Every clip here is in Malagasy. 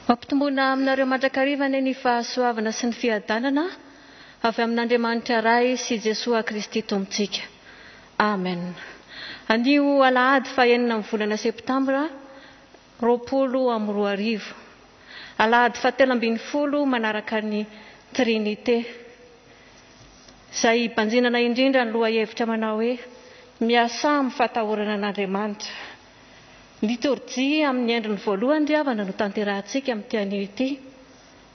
Mampitomboina aminareo mandrakariva anie ny fahasoavana sy ny fiadanana avy amin'Andriamanitra Ray sy Jesoa Kristy Tompontsika. Amen. Anio alahady fahenina amin'ny volana septambra 2020. Alahady fahatelo ambinifolo manaraka ny Trinite. Izay hibanjinana indrindra ny lohahevitra manao hoe Miasà amin'ny fahatahorana an'Andriamanitra. Litorjia amin'ny endriny voalohany ry havana no tanterahantsika amin'ity anio ity,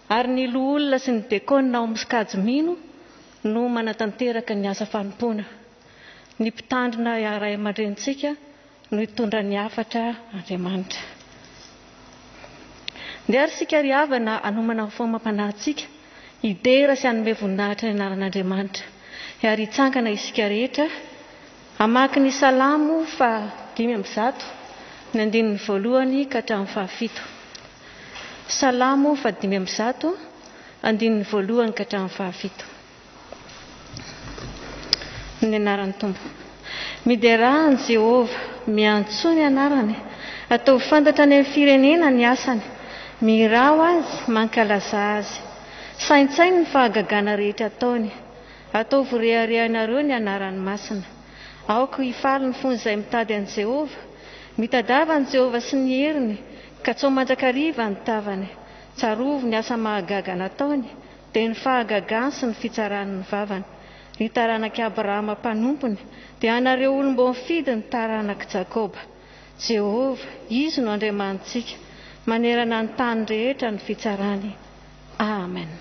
ary ny loholona sy ny dekôna ao amin'ny sokajy mino no manatanteraka ny asa fanompoana. Ny mpitandrina ray aman-drenintsika no hitondra ny hafatra Andriamanitra. Ndeha ary isika ry havana hanomana ny fo amam-panahintsika hidera sy hanome voninahitra ny anaran'Andriamanitra. Ary hitsangana isika rehetra hamaky ny Salamo faha 105, ny andininy voalohany ka hatramin'ny fahafito. Salamo faha 105, andininy voalohany ka hatramin'ny fahafito. Amin'ny anaran'ny Tompo. Miderà an'i Jehovah, miantsoa ny anarany, ataovy fantatra any amin'ny firenena ny asany, mihirà ho azy, mankalazà azy. Saintsaino ny fahagagana rehetra ataony, ataovy reharehanareo ny anarany masina. Aoka hifaly ny fon'izay mitady an'i Jehovah, mitadiava an'i Jehovah sy ny heriny, katsaho mandrakariva ny tavany. Tsarovy ny asa mahagaga nataony, Dia ny fahagagany sy ny fitsarany ny vavany. Ry taranak'i Abrahama mpanompony, dia anareo olom-boafidy ny taranak'i Jakoba. Jehovah, Izy no Andriamanitsika, manerana ny tany rehetra ny fitsarany. Amen.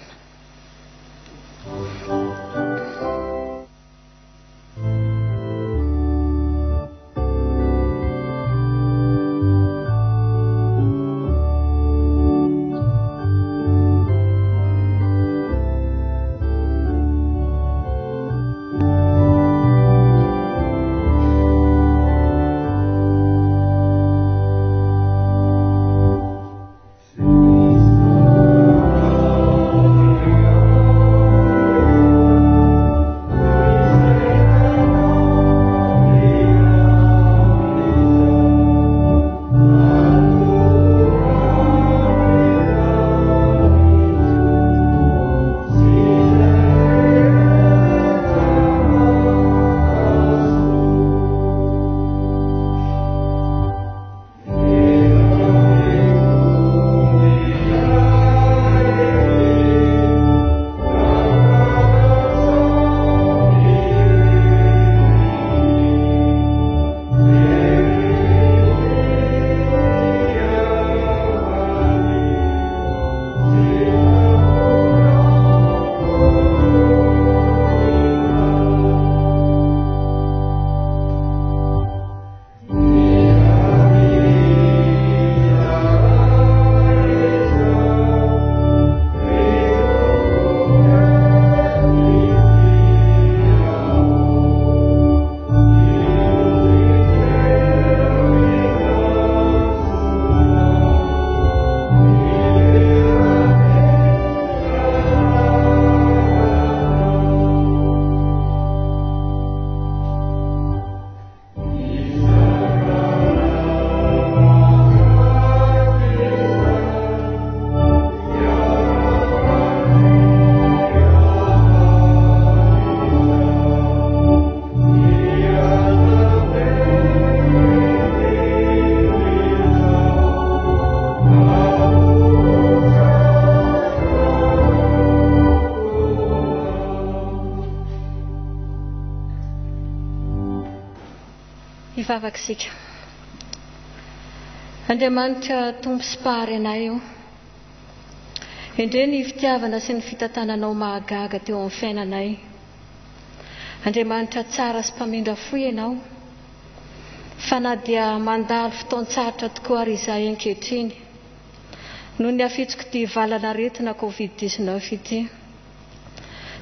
Hivavaka isika. Andriamanitra Tompo sy Mpahary anay o. Endrey ny fitiavana sy ny fitantananao mahagaga teo amin'ny fiainanay. Andriamanitra tsara sy mpamindra fo Ianao. Fa na dia mandalo fotoan-tsarotra tokoa ary izahay ankehitriny, noho ny hafitsok'ity valan'aretina Covid 19 ity,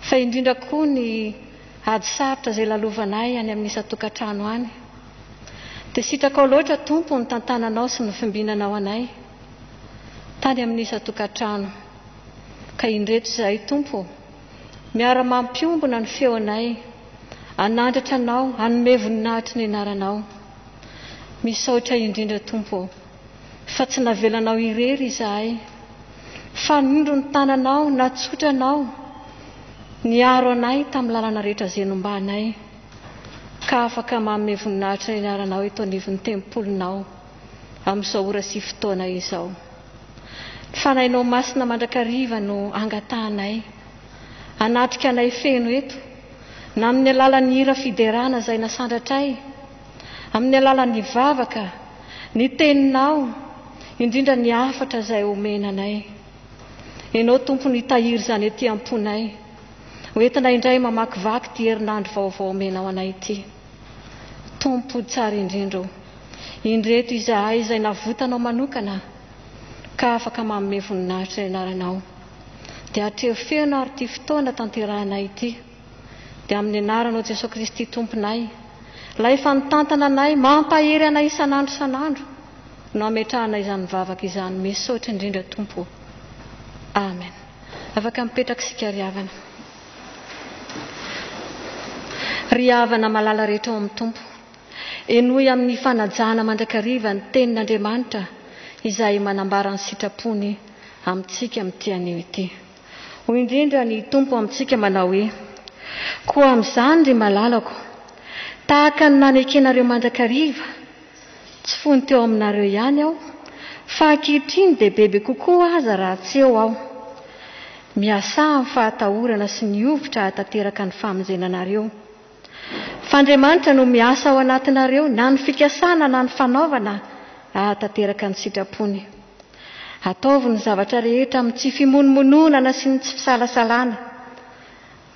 fa indrindra koa ny ady sarotra izay lalovanay any amin'ny isan-tokantrano any. Dia sitrakao loatra Tompo ny tantananao sy ny fimbinanao anay tany amin'ny isan-tokantrano. Ka indreto izahay Tompo, miara-mampiombona ny feonay, hanandratra Anao, hanome voninahitry ny anaranao. Misaotra indrindra Tompo ô, fa tsy navelanao irery izahay. Fanindro ny tananao natsotranao niaro anay tamin'ny lalana rehetra izay nombanay, ka afaka manome voninahitra ny anaranao eto anivon'ny tempolinao amin'izao ora sy fotoana izao. Ny Fanahinao Masina mandrakariva no angatahanay hanatrika anay feno eto, na amin'ny alalan'ny hira fiderana izay nasandratray, amin'ny alalan'ny vavaka, ny Teninao, indrindra ny hafatra izay omena anay. Ianao Tompo no hitahiry izany ety am-ponay, ho entina indray mamakivaky ity herinandro vaovao omenao anay ity. Tompo tsara indrindra o, indreto izahay izay navotanao manokana ka afaka manome voninahitra ny anaranao. Dia atreho feno ary ity fotoana tanterahanay ity. Dia amin'ny anaranao Jesoa Kristy Tomponay, Ilay efa nitantana anay, mampahery anay isan'andro isan'andro, no ametrahana izany vavaka izany. Misaotra indrindra Tompo o. Amen. Afaka mipetraka isika ry havana. Ry havana malala rehetra ao amin'ny Tompo, henoy amin'ny fanajana mandrakariva ny Tenin'Andriamanitra izay manambara ny sitrapony amintsika amin'ity anio ity. Hoy indrindra ny Tompo amintsika manao hoe, Koa amin'izany, ry malalako, tahaka ny nanekenareo mandrakariva, tsy fony teo aminareo ihany aho, fa ankehitriny dia bebe kokoa aza raha tsy eo aho. Miasà amin'ny fahatahorana sy ny hovitra hahatanteraka ny famonjena anareo. Fa Andriamanitra no miasa ao anatinareo na ny fikasana na ny fanaovana hahatanteraka ny sitrapony. Ataovy ny zavatra rehetra amin'ny tsy fimonomononana sy ny tsy fisalasalana,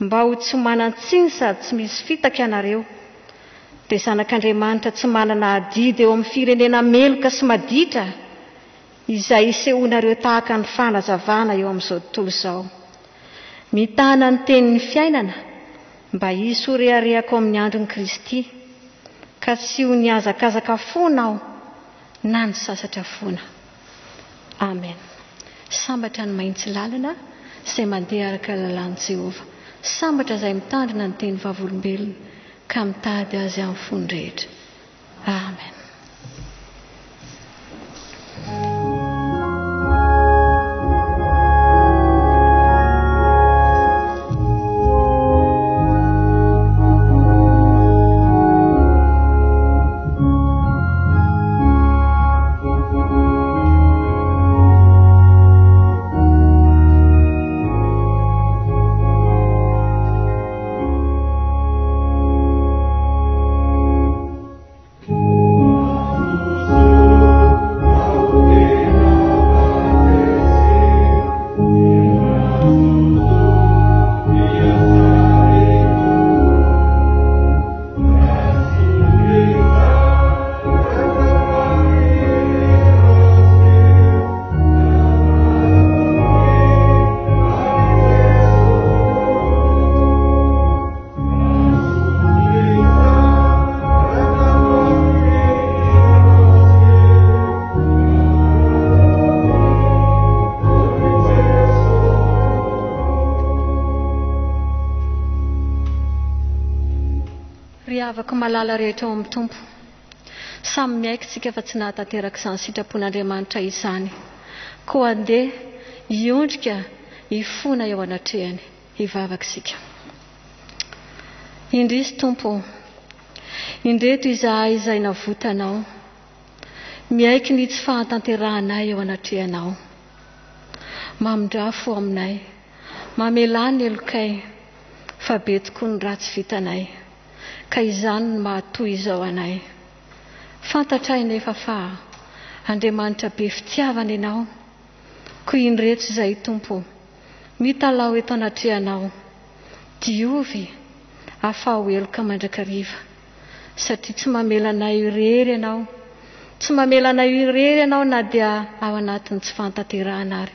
mba ho tsy manan-tsiny sady tsy misy fitaka ianareo, dia zanak'Andriamanitra tsy manana adidy eo amin'ny firenena meloka sy maditra izay isehoanareo tahaka ny fanazavana eo amin'izao tontolo izao. Mitana ny tenin'ny fiainana mba hisy ho reharehako amin'ny andron'i Kristy, ka tsy ho nihazakazaka foana aho na nisasatra foana. Amen. Sambatra ny mahitsy lalana izay mandeha araka ny lalàn'i Jehovah. Sambatra izay mitandrina ny teny vavolombelony ka mitady azy amin'ny fony rehetra. Amen. Ry havako malala rehetra ao amin'ny Tompo, samy miaiky isika fa tsy nahatanteraka izany sitrapon'Andriamanitra izany. Koa andeha hiondrika hifona eo anatrehany. Hivavaka isika. Indrisy Tompo ô, indreto izahay izay navotanao, miaiky ny tsy fahatanterahanay eo anatrehanao. Mamindrà fo aminay, mamelà ny helokay, fa be tokoa ny ratsy vitanay, ka izany no mahatoy izao anay. Fantatray nefa fa Andriamanitra be fitiavana Ianao, koa indreto izahay Tompo ô, Mitalaho eto anatrehanao. Diovy, afaho heloka mandrakariva. Satria tsy mamela anay ho irery Ianao. Tsy mamela anay ho irery Ianao na dia ao anatin'ny tsy fahantanterahana ary.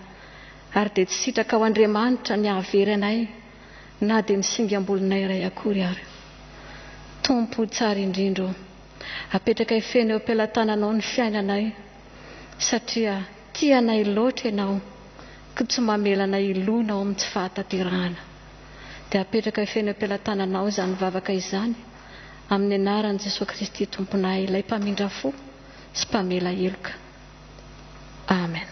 Ary dia tsy sitrakao Andriamanitra ny hahavery anay na dia ny singam-bolonay iray akory ary. Tompo tsara indrindra ô, apetrakay feno eo am-pelatananao ny fiainanay satria tia anay loatra Ianao. Koa tsy mamela anay hilona ao amin'ny tsy fahatanterahana. Dia apetraka feno am-pelatananao izany vavaka izany, amin'ny anaran'i Jesoa Kristy Tomponay, ilay Mpamindra fo sy Mpamela heloka. Amen.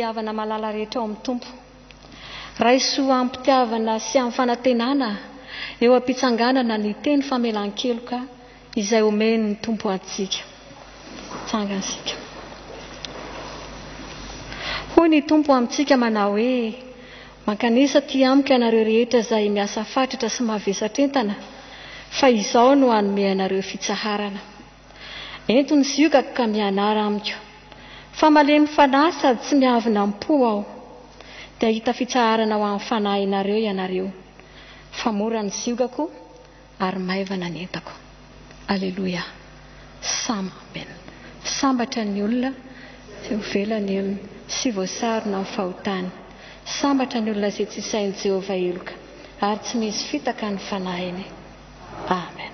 havana malala rehetra ao amin'ny Tompo. Raiso amim-pitiavana sy amin'ny fanantenana eo am-pitsanganana ny teny famelan-keloka izay omen'ny Tompo antsika. Tsangana isika. Hoy ny Tompo amintsika manao hoe, Mankanesa aty amiko ianareo rehetra izay miasa fatratra sy mavesatr'entana, fa Izaho no hanome anareo fitsaharana. Ento ny ziogako ka mianara amiko, fa malemy fanahy sady tsy miavona am-po Aho, dia hahita fitsaharana ho an'ny fanahinareo ianareo, fa mora ny ziogako ary maivana ny entako. Aleloia. Sam. Amen. Sambatra ny olona izay ho vela ny helony sy voasarona ny fahotany. Sambatra ny olona izay tsy isain'i Jehovah heloka ary tsy misy fitaka ny fanahiny. Amen.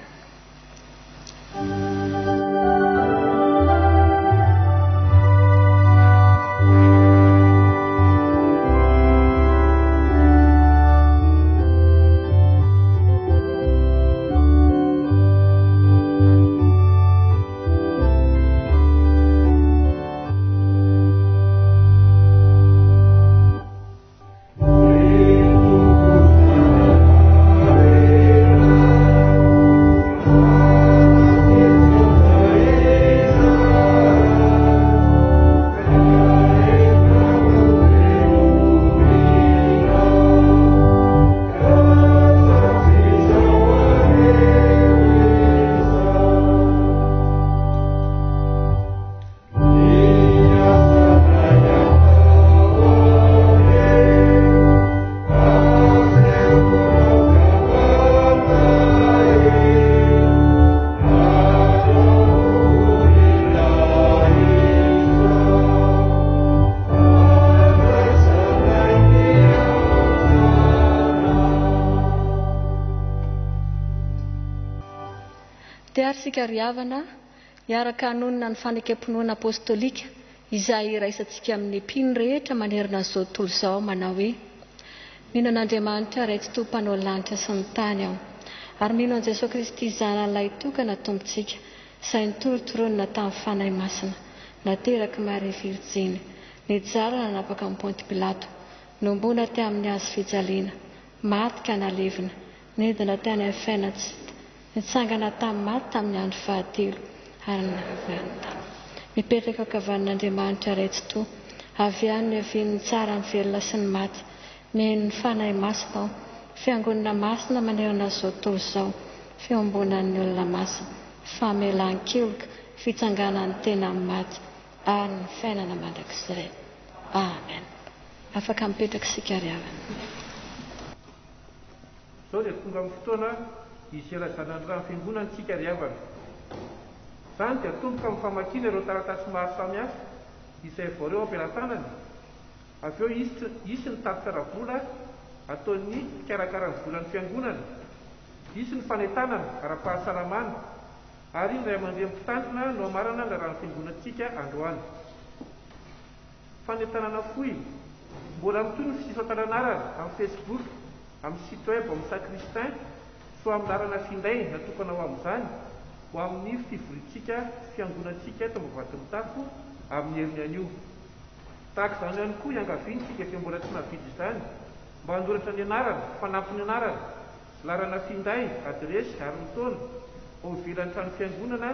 Te ary isika ry havana hiaraka hanonona ny fanekem-pinoana apostolika izay iraisantsika amin'ny mpino rehetra manerana an'izao tontolo izao manao hoe, Mino an'Andriamanitra Ray Tsitoha Mpanao lanitra sy ny tany aho, ary mino an'i Jesoa Kristy Zanany Lahitokana Tompontsika, izay nitorontoronina tamin'ny Fanahy Masina, naterak'i Maria Virjiny, nijaly nanapaka an'i Ponty Pilato, nohomboana teo amin'ny hazo fijaliana, maty ka nalevina, nidina tany amin'ny fiainan-tsy hita, Nitsangana tamin'ny maty tamin'ny andro fahatelo ary navahany tamin'ny. Mipetraka ankavanan'Andriamanitra Ray Tsitoha, avy any niavian'ny tsara ny velona sy ny maty. Mihaino ny Fanahy Masina aho. Fiangonana masina manerana izao tontolo izao, fiombonan'ny olona masina, famelan-keloka, fitsanganan'ny tena amin'ny maty, ary ny fiainana mandrakizay. Amen. Afaka mipetraka isika ry havana. Izao dia tonga amin'ny fotoana izay ilazana ny rano fiangonana isika ry havana. Izany dia atomboka amin'ny famakiana ireo taratasy maro samihafa izay voareo am-pelatanana, avy eo hisy hisy ny tatitra ara-bola ataon'ny mpikarakara ny volan'ny fiangonana, hisy ny fanentanana ara-pahasalamana ary ny ray aman-dreny mpitandrina no hamarana ny raharahan'ny fiangonantsika androany. Fanentanana fohy, Mbola mitohy ny fisoratana-anarana amin'ny Facebook, amin'ny site web ao amin'ny Sacristain, soa amin'ny laharana finday natokana ho amin'izany, ho amin'ny fivoriantsika fiangonantsika eto Ambavahadimitafo amin'ny heriny anio. Tahaka izany ihany koa, iangaviana isika izay mbola tsy nahavidy izany mba hanoratra ny anarana, fanampin'ny anarana, laharana finday, adiresy ary ny taona, ao ivelan'ny trano fiangonana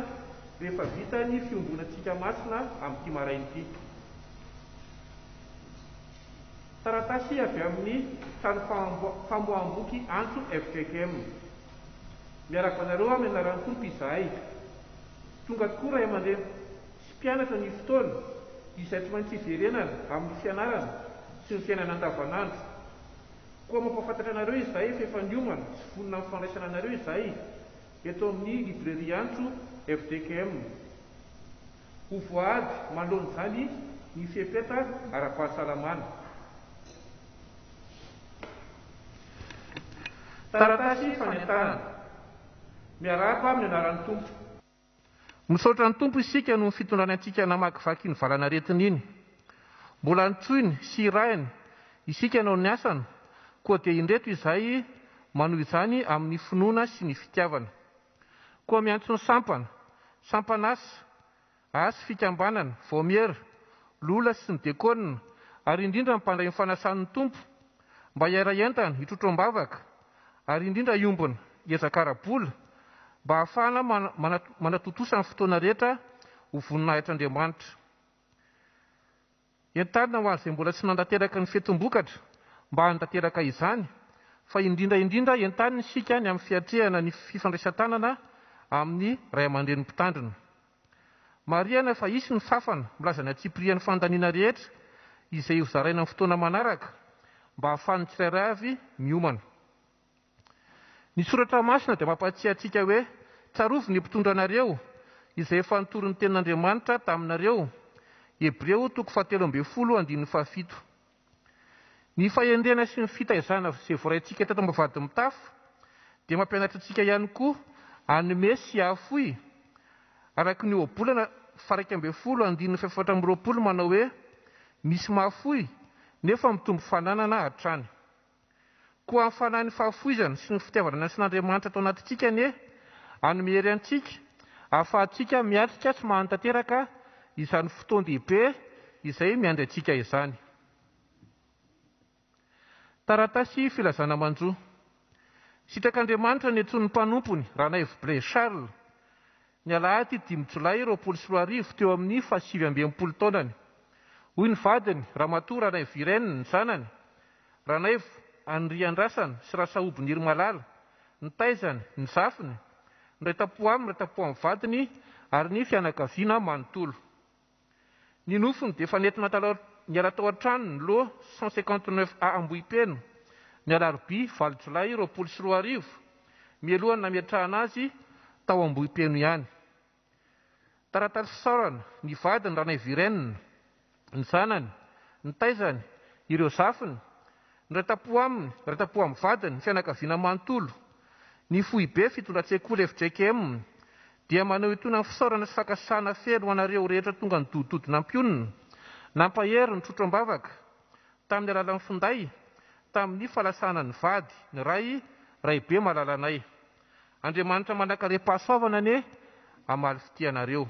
rehefa vita ny fiombonantsika masina amin'ity maraina ity. Taratasy avy amin'ny trano famoaham-boky Antso fjkm. Miarahaba anareo amin'ny anaran'ny Tompo izahay. Tonga tokoa ray aman-dreny sy mpianatra ny fotoana izay tsy maintsy hiverenana amin'ny fianarana sy ny fiainana andavanandro. Koa mampahafantatra anareo izahay fa efa niomana sy vonona amin'ny fandraisana anareo izahay eto amin'ny Librairie Antso fjkm. Ho voaady manoloana izany ny fepetra ara-pahasalamana. Taratasy fanentanana. Miarahaba amin'ny anaran'ny Tompo. Misaotra ny Tompo isika noho ny fitondrany antsika namakivaky iny valan'aretina iny. Mbola antsoiny sy irahiny isika hanao ny asany, koa dia indreto izahay manohy izany amin'ny finoana sy ny fitiavana. Koa miantso ny sampana, sampan'asa, asy, fikambanana, vaomiera, loholona sy ny dekônina ary indrindra ny mpandray ny fanasan'ny Tompo mba hiara-hientana, hitrotro am-bavaka, ary indrindra hiombona hiezaka ara-bola mba hahafahana manatontosa ny fotoana rehetra ho voninahitr'Andriamanitra. Entanina ho an'izay mbola tsy nantanteraka ny fetim-bokatra mba hanatanteraka izany, fa indrindra indrindra entanina isika ny amin'ny fiatrehana ny fifandraisan-tanana amin'ny ray aman-dreny mpitandrina. Marihana fa hisy ny fafana milaza ny antsipirihan'ny fandaniana rehetra izay hozaraina amin'ny fotoana manaraka mba hahafahan'ny tsirairay avy miomana. Ny Soratra Masina dia mampahatsiahy antsika hoe, Tsarovy ny mpitondra anareo, izay efa nitory ny tenin'Andriamanitra taminareo. Hebreo toko fahatelo ambin'ny folo andininy fahafito. Ny fahendrena sy ny fitaizana izay voaraintsika teto am-bavahady mitafo dia mampianatra antsika ihany koa hanome sy hahafoy, araka ny ohabolana faha-11 andininy faha-24 manao hoe, Misy mahafoy nefa mitombo fananana hatrany. Koa amin'ny fanahin'ny fahafoizana sy ny fitiavana ny asan'Andriamanitra ato anatintsika anie hanome hery antsika ahafahantsika miatrika sy mahantanteraka izany fotoan-dehibe izay miandry antsika izany. Taratasy filazana manjo. Sitrak'Andriamanitra ny antsoin'ny mpanompony, Ranaivo Blaise Charles, ny alahady dimy jolay 2020 teo amin'ny faha-69 taonany. Hoy ny vadiny, Ramatoa Ranaivo Irène, ny zanany, Ranaivo Henri Andrasana sy Rasahoby Nirimalala, ny taizany, ny zafiny, ny ray tampo aminy, ray tampo amin'ny vadiny ary ny fianakaviana manontolo. Ny nofony dia efa nentina niala tao an-tranony, lot 159 A Ambohipeno, ny alarobia valo jolay 2020, mialohan'ny nametrahana azy tao Ambohipeno ihany. Taratasy fisaorana, ny vadiny Ranaivo Irène, ny zanany, ny taizany, ireo zafiny, ny ray tampo aminy, ny ray tampo amin'ny vadiny, ny fianakaviana manontolo, ny foibe fitondran-tsekoly fjkm dia maneho itony ny fisaorana sy fankasitrahana feno ho anareo rehetra tonga nidodidody nampionona, nampahery, nitrotro am-bavaka, tamin'ny alalan'ny finday, tamin'ny fahalasana ny vady, ny ray, raibe malalanay. Andriamanitra manankarem-pahasoavana anie hamaly fitia anareo.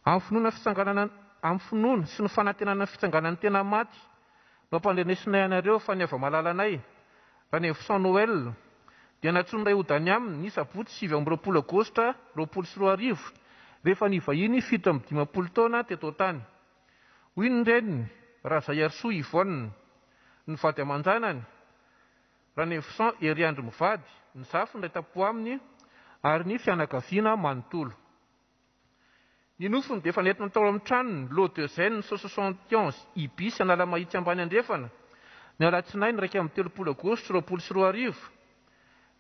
Amin'ny finoana fitsanganana amin'ny finoana sy ny fanantenana ny fitsanganan'ny tena maty no ampandrenesinay anareo fa ny hava-malalanay, Ranaivoson Noël, dia nantsoin'ny Ray Hodany aminy ny sabotsy 29 aogositra 2020 rehefa nivahiny 57 taona teto an-tany. Hoy ny reniny, Razaiarisoa Yvonne, ny vady aman-janany, Ranaivoson Heriandro mivady, ny zafiny iray tampo aminy ary ny fianakaviana manontolo. Ny nofony dia efa nentina tao amin'ny tranony, lot de zen 171 Ibis Analamahitsy Ambany Andrefana, ny alatsinainy 31 aogositra 2020,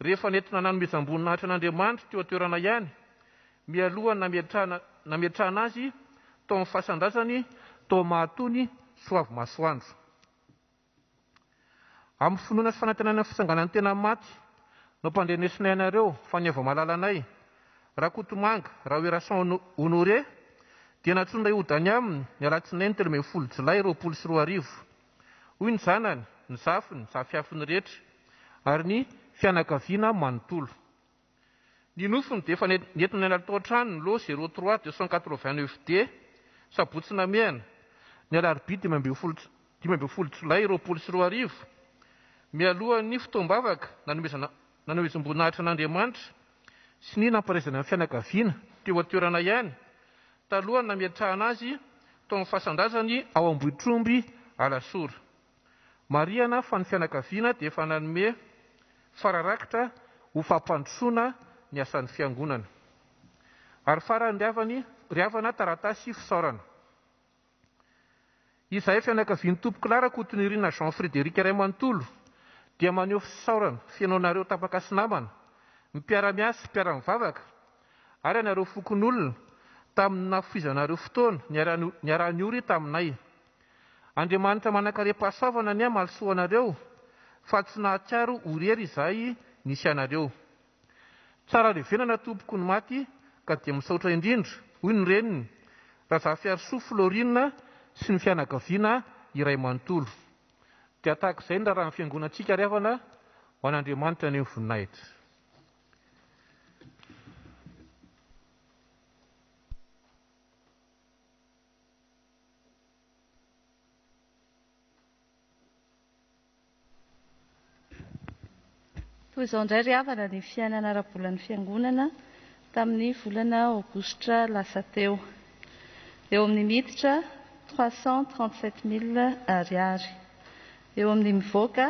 rehefa nentina nanomezam-boninahitra an'Andriamanitra teo an-toerana ihany, mialohan'ny nametrahana nametrahana azy tao amin'ny fasan-drazany tao Mahatony Soavimasoandro. Amin'ny finoana sy fanantenana ny fitsanganan'ny tena maty no ampandrenesinay anareo fa ny hava-malalanay, Rakotomanga Raoerason Honoré, dia nantsoin'ny Ray Hodany aminy ny alatsinainy 13 jolay 2020. Hoy ny zanany, ny zafiny, ny zafiafiny rehetra ary ny fianakaviana manontolo. Ny nofony dia efa nentina niala tao an-tranony, lot 03 289 D, Sabotsy Namehana, ny alarobia 15 jolay 2020, mialohan'ny fotoam-bavaka nanomezana nanomezam-boninahitra an'Andriamanitra sy ny nampahaizana ny fianakaviana teo an-toerana ihany, talohan'ny nametrahana azy tao amin'ny fasan-drazany ao Ambohitromby Alasora. Marihana fa ny fianakaviana dia efa nanome fararakitra ho fampandrosoana ny asan'ny Fiangonana. Ary farany ry havany, ry havana taratasy fisaorana. Izahay fianakavian'ny Tompokolahy Rakotonirina Jean Frédéric iray manontolo dia maneho fisaorana feno anareo tapaka sy namana, ny mpiara-miasa, mpiara-mivavaka ary anareo fokonolona tamin'ny nahafoizanareo fotoana niaraha-niory taminay. Andriamanitra manankarem-pahasoavana anie hamaly soa anareo fa tsy nahatsiaro ho irery izahay nisy anareo. Tsara levenana tompoko ny maty ka dia misaotra indrindra, hoy ny reniny, Razafiarisoa Florine sy ny fianakaviana iray manontolo. Dia tahaka izay ny raharahan'ny fiangonantsika ry havana, ho an'Andriamanitra anie ny voninahitra. Toy izao indray ry havana ny fiainana ara-bolan'ny Fiangonana tamin'ny volana aogositra lasa teo. Eo amin'ny miditra, 337 000 ariary. Eo amin'ny mivoaka,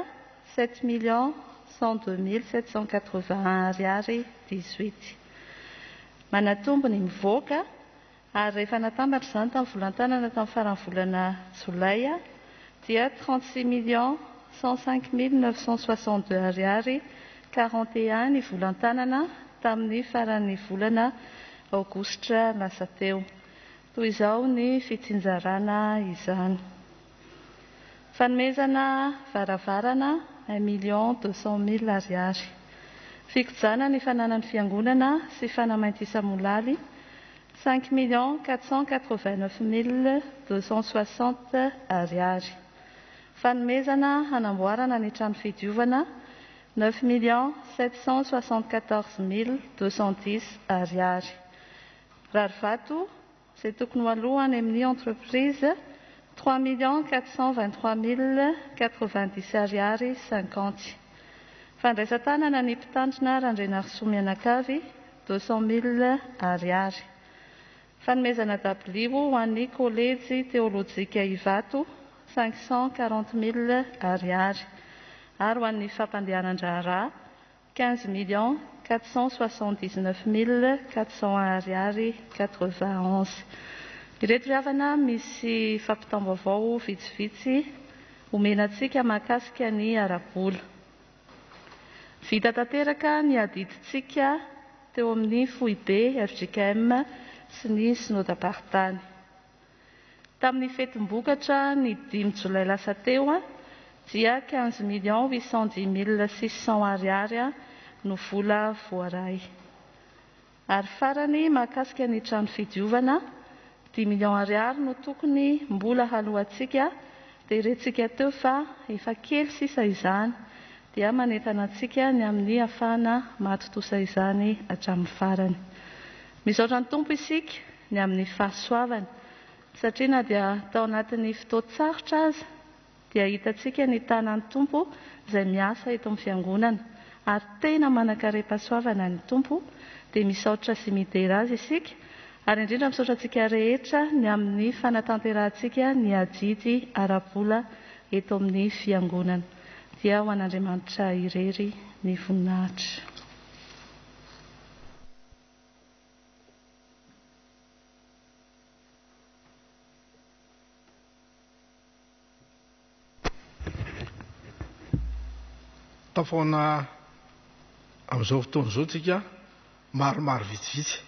7 102 781 ariary dix-huit. Manatombo ny mivoaka ary rehefa natambatra izany tamin'ny volan-tanana tamin'ny faran'ny volana jolay dia 36 105 962 ariary 41 ny volan-tanana tamin'ny faran'ny volana aogositra lasa teo. Toy izao ny fitsinjarana izany. Fanomezana varavarana 1 200 000 ariary. Fikojana ny fananan'ny fiangonana sy fanamaintisa-molaly 5 489 260 ariary. Fanomezana hanamboarana ny trano fidiovana 9 774 210 ariary. Rarivato izay tokony ho aloha any amin'ny entreprise 3 423 090 ariary 50. Fandraisan-tanana ny mpitandrina Randrianarisoa mianakavy 200 000 ariary. Fanomezana dabilio ho an'ny kolejy teolojika Ivato 540 000 ariary. Ary ho an'ny fampandehanan-draharaha 15 479 401 ariary 91. Ireto ry havana misy fampitam-baovao vitsivitsy omena antsika mahakasika ny ara-bola. Vita tanteraka ny adidintsika teo amin'ny foibe FJKM sy ny synodam-paritany. Tamin'ny fetim-bokatra ny dimy jolay lasa teo dia 15 810 600 ariary no vola voaray. Ary farany mahakasika ny trano fidiovana, dimy millions ariary no tokony mbola haloantsika, dia rentsika teo fa efa kely sisa izany, dia manentana antsika ny amin'ny ahafahana mahatontosa izany hatramin'ny farany. Misaotra ny Tompo isika ny amin'ny fahasoavany, satria na dia tao anatin'ny fotoan-tsarotra aza dia hitantsika ny tanan'ny Tompo izay miasa eto amin'ny fiangonana, ary tena manan-karem-pahasoavana ny Tompo, dia misaotra sy midera Azy isika, ary indrindra misaotra antsika rehetra ny amin'ny fanatanterahantsika ny adidy ara-bola eto amin'ny fiangonana. Dia ho an'Andriamanitra irery ny voninahitra. Tafaona amin'izao fotoana izao tsika maromaro vitsivitsy.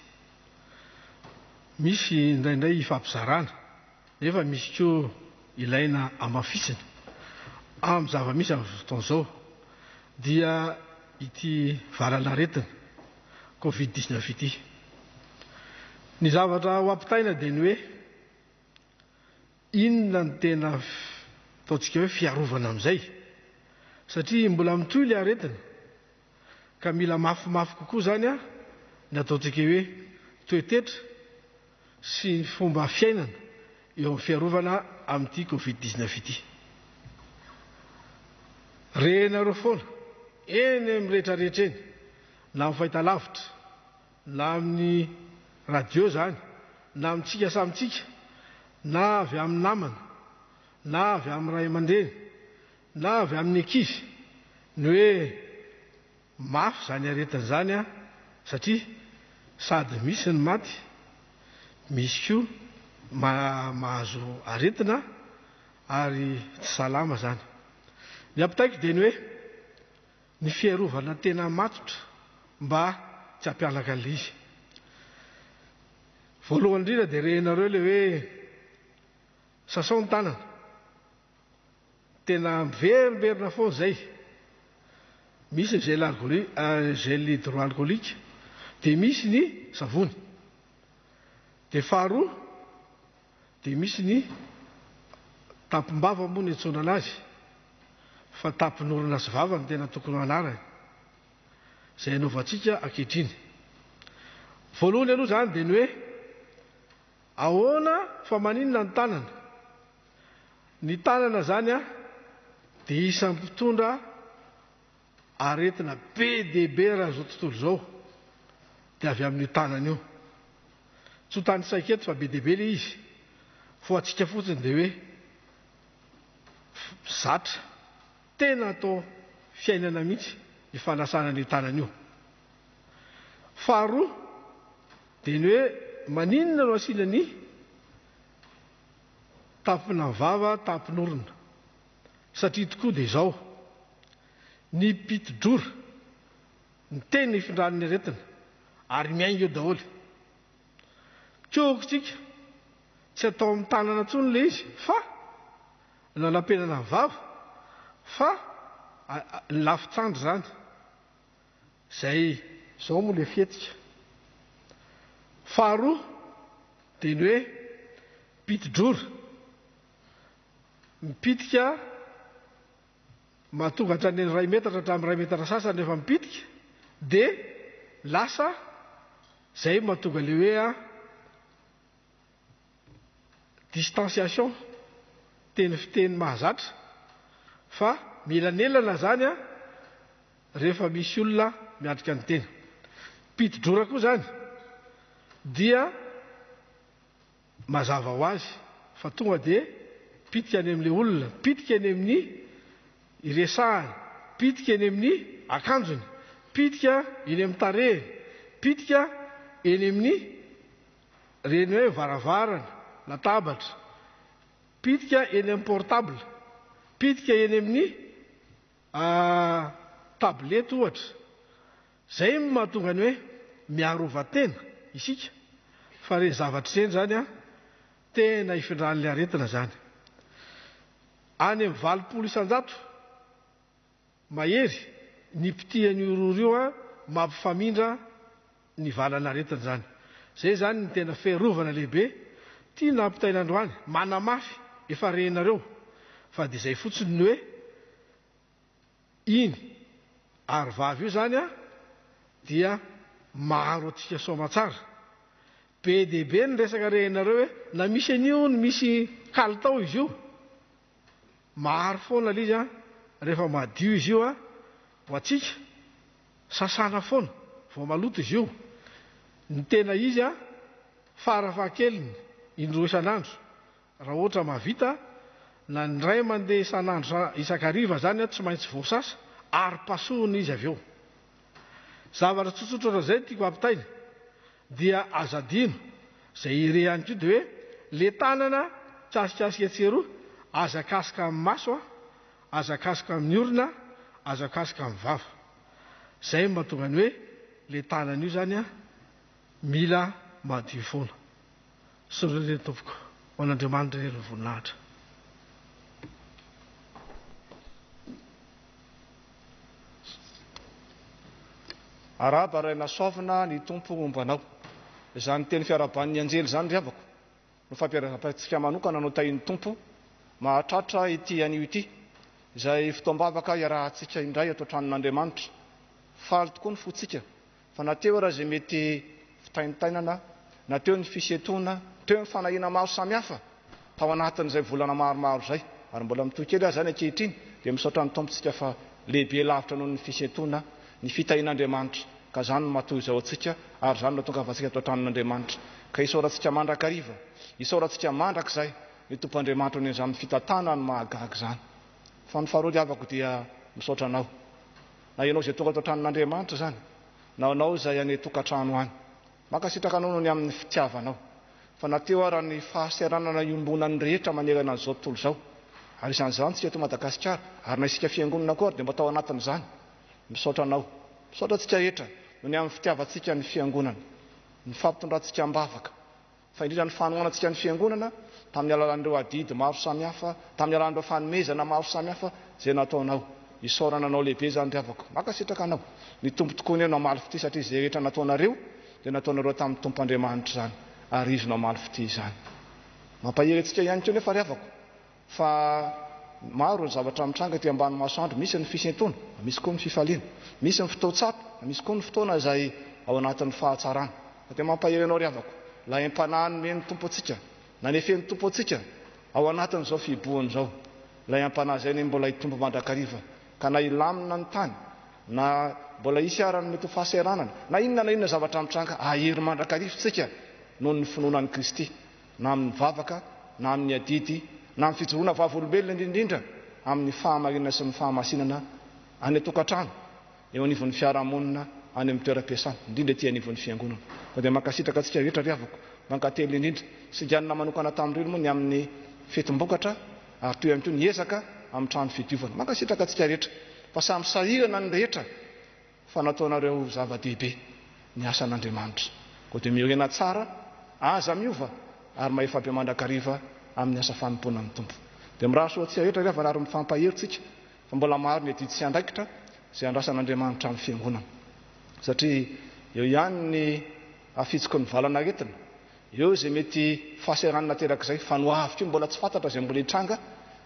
Misy indraindray ifampizarana, nefa misy koa ilaina hamafisina. Amin'ny zava-misy amin'izao fotoana izao dia ity valanaretina Covid 19 ity. Ny zavatra ho ampitaina dia ny hoe inona no tena ataontsika hoe fiarovana amin'izay, satria mbola mitohy ilay aretina ka mila mafimafy kokoa izany ny ataontsika hoe toetetra sy ny fomba fiainana eo amin'ny fiarovana amin'ity Covid 19 ity. Renareo foana eny amin'ny rehetrarehetra eny, na amin'ny fahitalavitra, na amin'ny radio izany, na amintsika samy tsika, na avy amin'ny namana, na avy amin'ny ray aman-dreny, na avy amin'ny ankizy, ny hoe mafy izany aretina izany an, satria sady misy ny maty, misy koa mahazo aretina ary tsy salama izany. Ny ampitaiko dia ny hoe ny fiarovana tena matotra mba tsy hampianaka an'ilay izy. Voalohany indrindra dia rehinareo ilay hoe sasao ny tanana. Tena miverimberina foana izay. Misy ny gel alcoolique, gel hydroalcoolique, dia misy ny savony. Dia faharoa dia misy ny tampom-bava moa ny antsoina anazy, fa tampin'orona sy vava no tena tokony ho anarany, izay anaovantsika ankehitriny. Voalohany aloha izany dia ny hoe ahoana fa maninona ny tanana? Ny tanana izany dia isan'ny mpitondra Aretina be dia be raha izao tontolo izao dia avy amin'io tanana io. Tsy ho tanisaiko eto fa be dia be ilay izy. Fa ho antsika fotsiny dia hoe zatra, tena atao fiainana mihitsy ny fanasana an'io tanana io. Faharoa dia ny hoe maninona no asiana ny tampona vava, tampon'orona. Satria tokoa dia izao, ny piti-drora, ny tena ifindran'ny aretina, ary miainga eo daholo. Koa tsika tsy atao amin'ny tanana intsony ilay izy fa nanampenana ny vava fa ny lafin-tsandry izany. Izay izao moa ilay fihetsika. Faharoa dia ny hoe piti-drora. Mipitika mahatonga hatrany iray metatra hatramin'ny iray metatra sasany rehefa mipitika dia lasa izay mahatonga ilay hoe distanciation, teny fiteny mahazatra fa mielanelana izany rehefa misy olona miatrika ny tena. Piti-drora koa izany dia Mazava ho azy fa tonga dia pitika any amin'ilay olona, pitika eny amin'ny iresahany, pitika eny amin'ny akanjony, pitika eny amin'ny tarehiny, pitika eny amin'ny ireny hoe varavarana, latabatra, pitika eny amin'ny portable, pitika eny amin'ny tablette ohatra. Izay no mahatonga ny hoe miarova tena isika fa ireny zavatra ireny izany an, tena ifindran'ilay aretina izany. Any amin'ny 80% mahery ny mpitia an'io rora io an, mampifamindra ny valan'aretina izany. Izay izany ny tena fiarovana lehibe tiana hampitaina androany, manamafy efa renareo fa dia izay fotsiny ny hoe Iny ary vavy io zany a dia maro antsika soamatsara. Be dia be ny resaka rehinareo hoe na misy an'io hono misy kalitao izy io. Maro foana ilay izy a, rehefa madio izy io a, ho antsika sasana foana vao maloto izy io. Ny tena izy a, farafahakeliny indroa isan'andro Raha ohatra mahavita na ny ray mandeha isan'andro isan-kariva zany tsy maintsy voasasa ary pasohina izy avy eo. Zavatra tsotsotra ohatran'izay no tiako hampitaina dia aza adino izay ire ihany koa dia hoe le tanana tsy asikasika etsy eroa, aza akasoka amin'ny maso a, aza akasoka amin'ny orona, aza akasoka amin'ny vava. Izay no mahatonga ny hoe le tanana io zany a mila madio foana. Sorry re tompoko. Ho an'Andriamanitra irery ny voninahitra. Arahaba Ray Nasoavina ny Tompo homba anao. Izany teny fiarahaban'ny anjely izany ry havako no fampiarahabantsika manokana notahian'ny Tompo mahatratra ity anio ity izay fotoam-bavaka iarahantsika indray ato an-tranon'Andriamanitra. Faly tokoa ny fontsika Fa na teo ara izay mety fitaintainana, na teo ny fisentoana, teo ny fanahiana maro samihafa tao anatin'izay volana maromaro izay, ary mbola mitohy kely aza izany ankehitriny, dia misaotra ny Tompo isika fa lehibe lavitra noho ny fisentoana ny fitahian'Andriamanitra, ka izany no mahatoy izao antsika, ary izany no ahatongavantsika ato an-tranon'Andriamanitra. Ka isaorantsika mandrakariva, isaorantsika mandrakizay ny Tompo Andriamanitra noho izany fitantanany mahagaga izany. Fa ny faharoa ry havako dia misaotra anao. Na ianao izay tonga ato an-tranon'Andriamanitra izany, na anao izay any an-tokantrano any. Mankasitraka anao noho ny amin'ny fitiavanao. Fa na teo ara ny fahasahiranana iombonan'ny rehetra manerana an'izao tontolo izao, ary isan'izany isika eto Madagasikara, ary na isika fiangonana koa ary dia mba tao anatin'izany. Misaotra anao. Misaotra antsika rehetra noho ny amin'ny fitiavantsika ny fiangonana, ny fampitondrantsika am-bavaka, fa indrindra ny fanohanantsika ny Fiangonana tamin'ny alalan'ireo adidy maro samihafa, tamin'ny alalan'ireo fanomezana maro samihafa izay nataonao. Isaorana anao lehibe izany ry havako. Mankasitraka anao. Ny Tompo tokoa anie no hamaly fitia satria izay rehetra nataonareo dia nataonareo tamin'ny Tompo Andriamanitra izany ary Izy no hamaly fitia izany. Mampahery antsika ihany koa nefa ry havako Fa maro ny zavatra mitranga ety ambany masoandro, misy ny fisentoana, misy koa ny fifaliana, misy ny fotoan-tsarotra, misy koa ny fotoana izay ao anatin'ny fahatsarana. Fa dia mampahery anao ry havako, ilay aim-panahy nomen'ny Tompo antsika, nanefen'ny Tompo antsika ao anatin'izao fihibohana izao, ilay aim-panahy izay anie mbola hitombo mandrakariva, ka na hilamina ny tany. na mbola hisy ara ny mety ho fahasahiranana, na inona na inona zavatra mitranga, hahery mandrakariva isika noho ny finoana an'i Kristy, na amin'ny vavaka, na amin'ny adidy, na amin'ny fijoroana vavolombelona indrindra indrindra amin'ny fahamarinana sy ny fahamasinana any an-tokantrano, eo anivon'ny fiarahamonina, any amin'ny toeram-piasana, indrindra ety anivon'ny fiangonana. Koa dia mankasitraka antsika rehetra ry havako, mankatelina indrindra. Singanina manokana tamin'ireny moa ny amin'ny fetim-bokatra ary toy ihany koa ny ezaka amin'ny trano fidiovana. Mankasitraka antsika rehetra fa samy sahirana ny rehetra fa nataonareo ho zava-dehibe ny asan'Andriamanitra. Koa dia miorena tsara, aza miova ary mahefa be mandrakariva amin'ny asa fanompoana ny Tompo. Dia mirary soa antsika rehetra ry havana ary mifampahery tsika fa mbola maro ny adidy sy andraikitra izay andrasan'Andriamanitra amin'ny fiangonana. Satria eo ihany ny hafitsiky ny valan'aretina, eo izay mety fahasahiranana aterak'izay, fa ny ho avy koa mbola tsy fantatra izay mbola hitranga,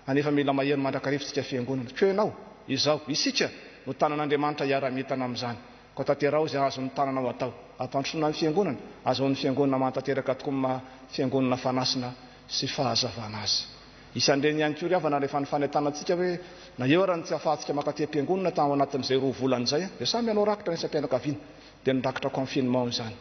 anefa mila mahery mandrakariva isika fiangonana. Koa ianao, izaho, isika no tanan'Andriamanitra hiara-mientana amin'izany. Koa tanteraho izay azon'ny tananao atao. Hampandrosoana ny fiangonana, azahoan'ny fiangonana mahatanteraka tokoa ny maha fiangonana fanasina sy fahazavana azy. Isan'ireny ihany koa ry havana rehefa nifanentana antsika hoe na eo ara ny tsy ahafahantsika mankaty am-piangonana tao anatin'izay roa volana izay dia samy hanao rakitra ny isam-pianakaviana dia ny rakitra confinement izany.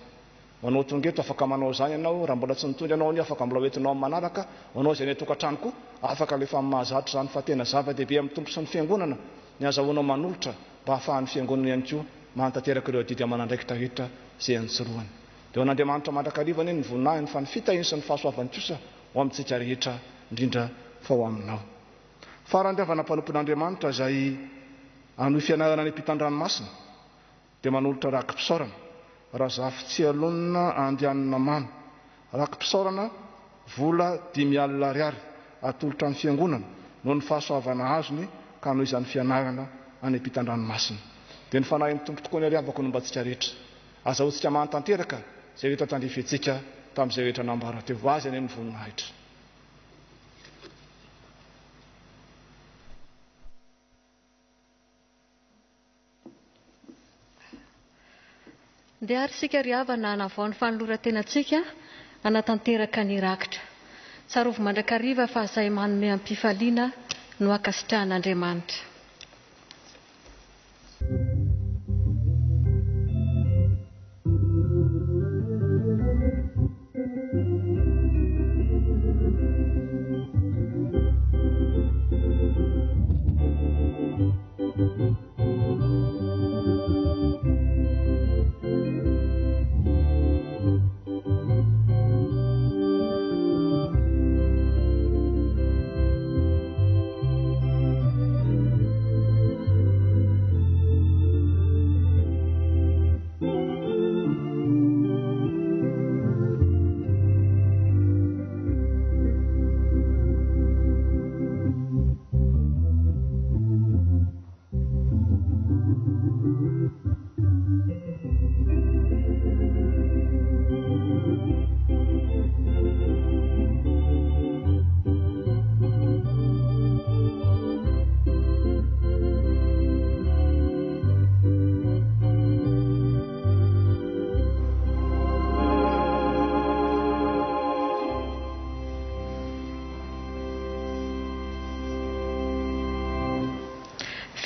Ho anao tonga eto afaka manao izany ianao, raha mbola tsy nitondra ianao anio afaka mbola ho entinao amin'ny manaraka, ho anao izay any an-tokantrano koa afaka alefa amin'ny mahazatra izany fa tena zava-dehibe amin'ny Tompo sy ny Fiangonana ny azahoanao manolotra mba hahafahan'ny Fiangonana ihany koa mahantanteraka ireo adidy aman'andraikitra rehetra izay antsorohany. Dia ho an'Andriamanitra mandrakariva anie ny voninahiny fa ny fitahiany sy ny fahasoavany kosa ho amintsika rehetra, indrindra fa ho aminao. Farany ry havana mpanompon'Andriamanitra izay hanohy fianarana any ampitan-dranomasina dia manolotra raki-pisaorana, Razafitsialonina Andianina Mamy, raki-pisaorana vola 50 ariary atolotra ny fiangonana noho ny fahasoavana azony ka hanohizany fianarana any ampitan-dranomasina. Dia ny Fanahin'ny Tompo tokoa anie ry havako no homba antsika rehetra. Azahoantsika mahatanteraka izay rehetra tandrifintsika tamin'izay rehetra nambara teo. Ho Azy anie ny voninahitra. Ndeha ary isika ry havana hanavao ny fanoloran-tenantsika hanatanteraka ny rakitra. Tsarovy mandrakariva fa izay manome am-pifaliana no ankasitrahan'Andriamanitra.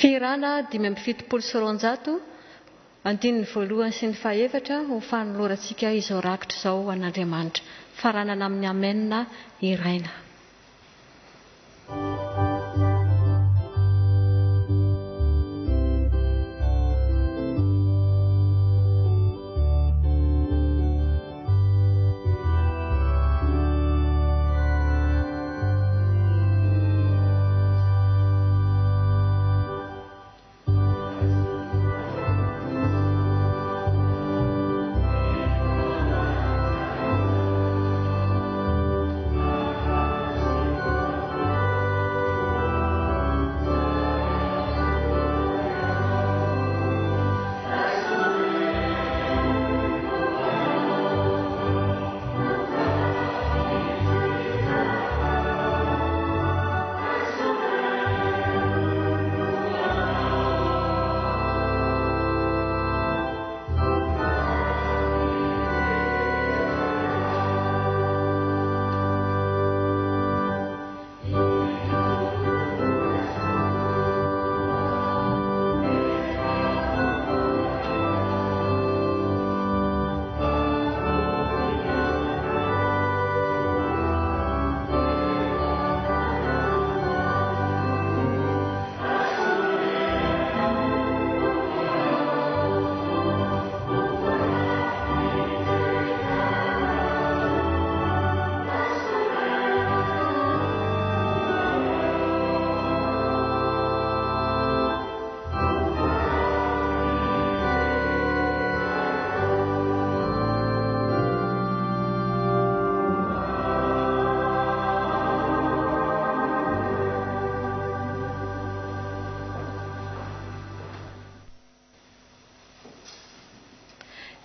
Fihirana 275, andininy voalohany sy ny fahefatra ho fanolorantsika izao rakitra izao ho an'Andriamanitra. Faranana amin'ny Amen hiraina.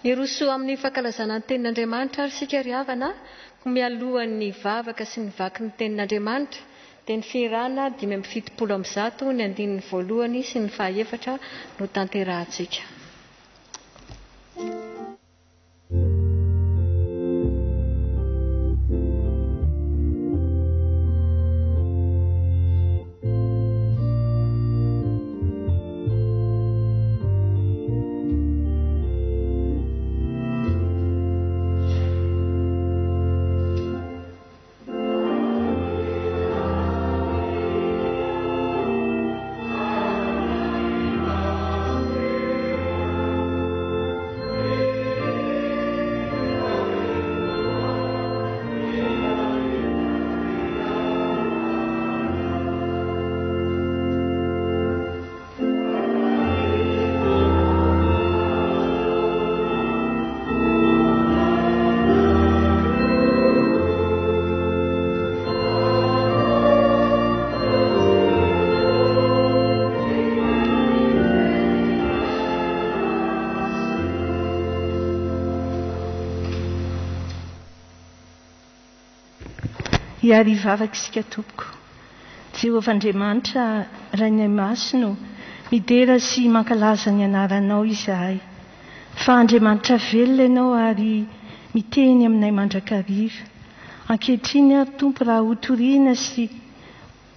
Hiroso amin'ny fankalazana ny Tenin'Andriamanitra ary isika ry havana, koa mialohan'ny vavaka sy ny vaky ny Tenin'Andriamanitra dia ny fihirana 175 ny andininy voalohany sy ny fahaefatra no tanterahantsika. Hiary hivavaka isika tompoko. Jehovah Andriamanitra, Rainay Masina ô, midera sy mankalaza ny anaranao izahay. Fa Andriamanitra velona Ianao ary miteny aminay mandrakariva. Ankehitriny ary Tompo raha hotorina sy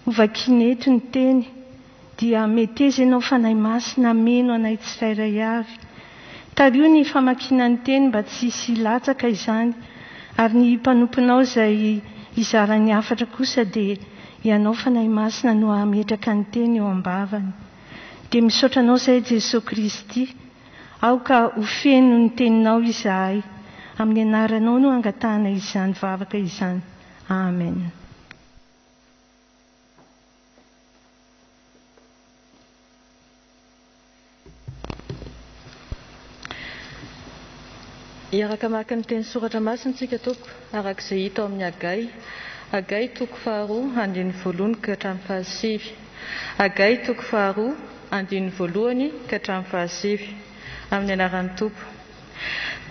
hovakiana eto ny teny dia meteza Ianao Fanahy Masina hameno anay tsirairay avy. Tariho ny famakiana ny teny mba tsy hisy hilatsaka izany ary ny mpanomponao izay hizara ny hafatra kosa dia Ianao Fanahy Masina no hametraka ny teny eo am-bavany. Dia misaotra Anao izahay Jesoa Kristy. Aoka ho feno ny teninao izahay. Amin'ny anaranao no angatahana izany vavaka izany. Amen. Hiaraka hamaky ny teny soratra masina isika tompoko, araka izay hita ao amin'ny Hagay. Hagay toko faharoa andininy voalohany ka hatramin'ny fahasivy. Hagay toko faharoa andininy voalohany ka hatramin'ny fahasivy. Amin'ny anaran'ny Tompo.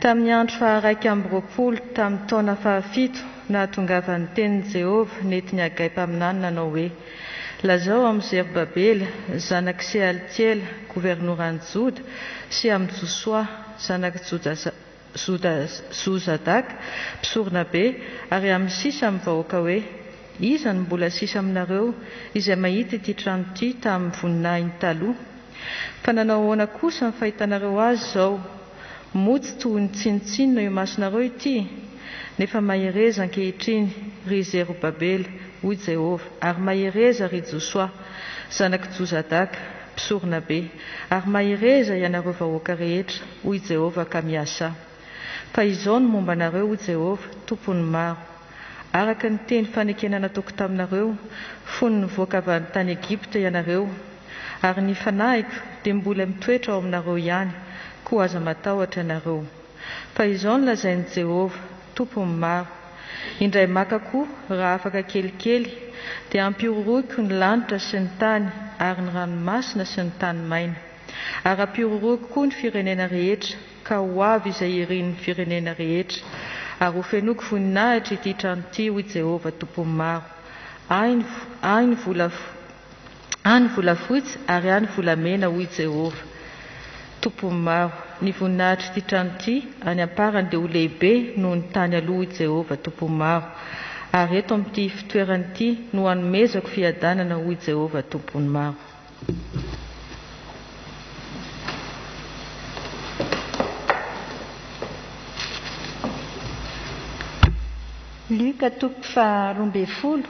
Tamin'ny andro faharaika amby roapolo tamin'ny taona fahafito nahatongavan'ny tenin'i Jehovah nentin'i Hagay mpaminany nanao hoe, Lazao amin'i Zerobabela, zanak'i Sealtiela, governoran'i Joda, sy amin'i Josoa, zanak'i Jozadaka, mpisoronabe, ary amin'ny sisa amin'ny vahoaka hoe, Iza no mbola sisa aminareo izay mahita ity trano ity tamin'ny voninahiny taloha? Fa nanao ahoana kosa ny fahitanareo azy izao? Moa tsy toy ny tsinontsinona eo imasonareo ity? Nefa mahereza ankehitriny, ry Zerobabela, hoy Jehovah, ary mahereza, ry Josoa, zanak'i Jozadaka, mpisoronabe, ary mahereza ianareo vahoaka rehetra, hoy Jehovah, ka miasà. Fa izao no momba anareo, hoy Jehovah, Tompon'ny maro, Araka ny teny fanekena nataoko taminareo, fony nivoaka avy any tany Egypta ianareo, ary ny fanahiko dia mbola mitoetra ao aminareo ihany, koa aza matahotra ianareo. Fa izao no lazain'i Jehovah, Tompon'ny maro, Indray maka koa, raha afaka kelikely, dia hampihorohoroiko ny lanitra sy ny tany ary ny ranomasina sy ny tany maina. Ary hampihorohoroiko koa ny firenena rehetra, ka ho avy izay irin'ny firenena rehetra, ary hofenoiko voninahitra ity trano ity, hoy Jehovah, Tompon'ny maro. Ahy ny, ahy ny vola, ahy ny volafotsy ary ahy ny volamena, hoy Jehovah, Tompon'ny maro. Ny voninahitr'ity trano ity any am-parany dia ho lehibe noho ny tany aloha, hoy Jehovah, Tompon'ny maro. Ary eto amin'ity fitoerana ity no hanomezako fiadanana, hoy Jehovah, Tompon'ny maro. Lioka toko faharoambinifolo,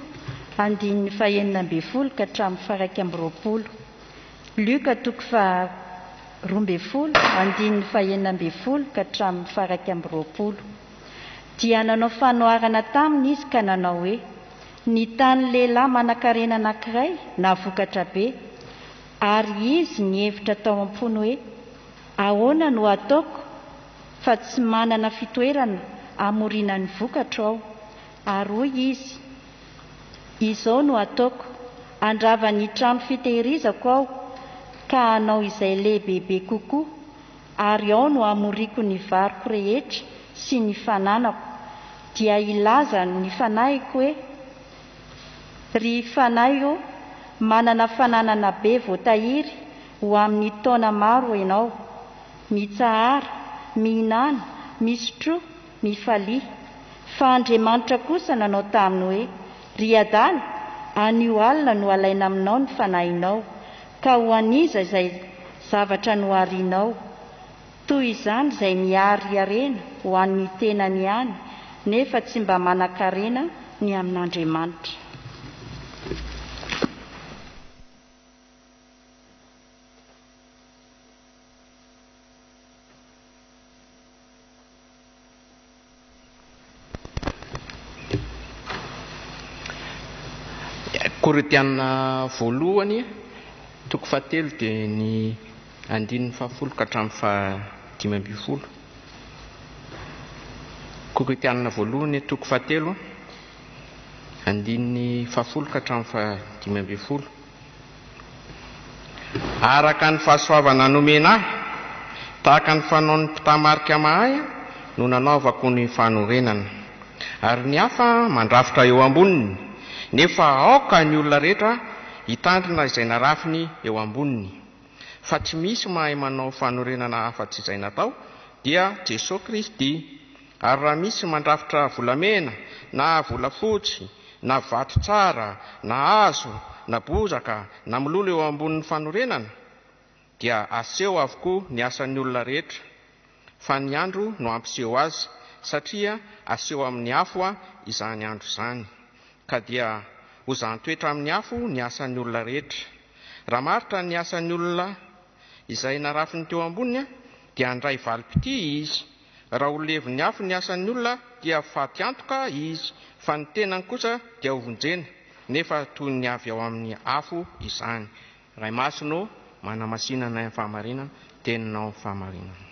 andininy fahenina ambin'ny folo ka hatramin'ny faha-iraika amby roapolo. Lioka toko faharoambinifolo, andininy fahenina ambin'ny folo ka hatramin'ny faha-iraika amby roapolo. Dia nanao fanoharana taminy izy ka nanao hoe, Ny tany lehilahy manankarena anankiray nahavokatra be, ary izy nihevitra tao am-pony hoe, Ahoana no hataoko fa tsy manana fitoerana hamoriana ny vokatro aho? Ary hoy izy, Izao no hataoko, handrava ny trano fitehirizako aho ka hanao izay lehibebe kokoa. Ary ao no hamoriako ny variko rehetra sy ny fananako. Dia hilaza ny fanahiko hoe, Ry fanahy ô, manana fananana be voatahiry ho amin'ny taona maro ianao. Mitsahara, mihinàna, misotroa, mifalia. Fa Andriamanitra kosa nanao taminy hoe, Ry adala, anio alina no halaina aminao ny fanahinao, ka ho an'iza izay zavatra noharinao? Toy izany izay mihary harena ho an'ny tenany ihany, nefa tsy mba manan-karena ny amin'Andriamanitra. Korintiana voalohany toko fahatelo dia ny andininy fahafolo ka hatramin'ny fahadimy ambin'ny folo. Korintiana voalohany toko fahatelo andininy fahafolo ka hatramin'ny fahadimy ambin'ny folo. Araka ny fahasoavana nomena ahy, tahaka ny fanaon'ny mpitamarika mahay no nanaovako ny fanorenana, ary ny hafa mandrafitra eo amboniny, nefa aoka ny olona rehetra hitandrina izay narafiny eo amboniny. Fa tsy misy mahay manao fanorenana afa-tsy izay natao, dia Jesoa Kristy. Ary raha misy mandrafitra volamena na volafotsy na vato tsara na hazo na bozaka na mololo eo ambonin'ny fanorenana, dia aseho avokoa ny asan'ny olona rehetra, fa ny andro no hampiseho azy, satria aseho amin'ny afo izany andro izany. Ka dia hozahan-toetra amin'ny afo ny asan'ny olona rehetra. Raha maharitra ny asan'ny olona izay narafiny teo amboniny, dia handray valim-pitia izy. Raha ho levon'ny afo ny asan'ny olona dia faty antoka izy, fa ny tenany kosa dia hovonjena, nefa toy ny avy ao amin'ny afo izany. Ray Masina ô, manamasina anay amin'ny fahamarinana, Teninao fahamarinana.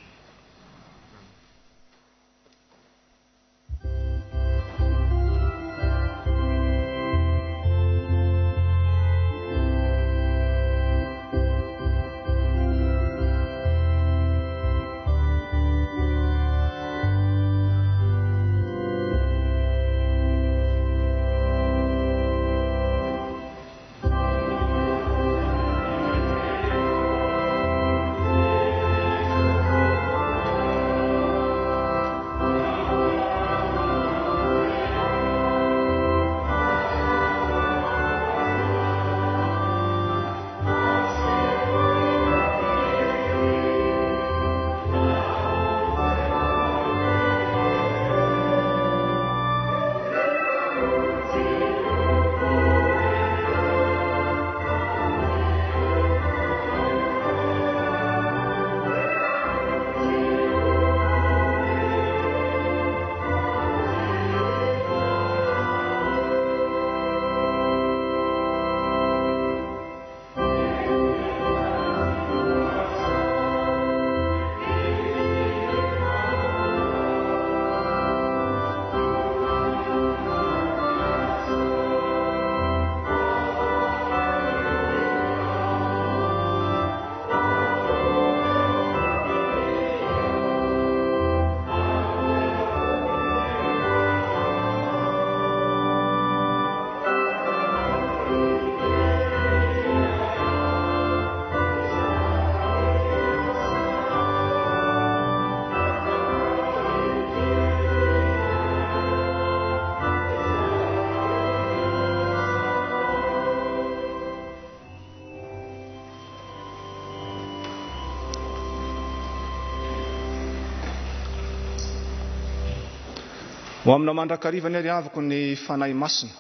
Ho aminao mandrakariva anie ry havako ny Fanahy Masina,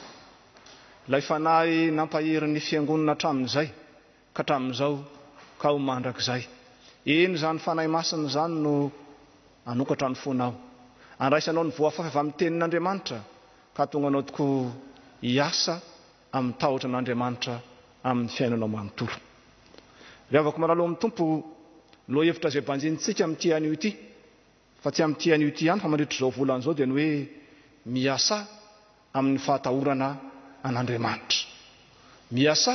ilay Fanahy nampahery ny Fiangonana hatramin'izay ka hatramin'izao ka ho mandrakizay. Eny, izany Fanahy Masina izany no hanokatra ny fonao, handraisanao ny voafafy avy amin'ny Tenin'Andriamanitra ka hahatonga anao tokoa hiasa amin'ny tahotra an'Andriamanitra amin'ny fiainanao manontolo. Ry havako malala ao amin'ny Tompo, lohahevitra izay banjinintsika amin'ity anio ity, fa tsy amin'ity anio ity ihany fa mandritra izao volana izao dia ny hoe miasà amin'ny fahatahorana an'Andriamanitra. Miasà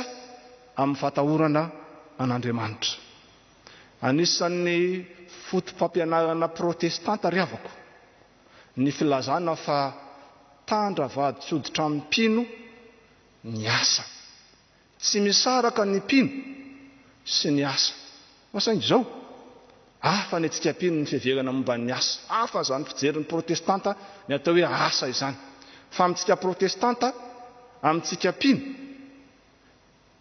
amin'ny fahatahorana an'Andriamanitra. Anisan'ny foto-pampianarana protestanta ry havako ny filazana fa tandra vadin-koditra amin'ny mpino ny asa. Tsy misaraka ny mpino sy ny asa. Fa saingy izao, hafa ny antsika mpino ny fiheverana momba ny asa. Hafa izany fijerin'ny protestanta ny atao hoe asa izany. Fa amintsika protestanta, amintsika mpino,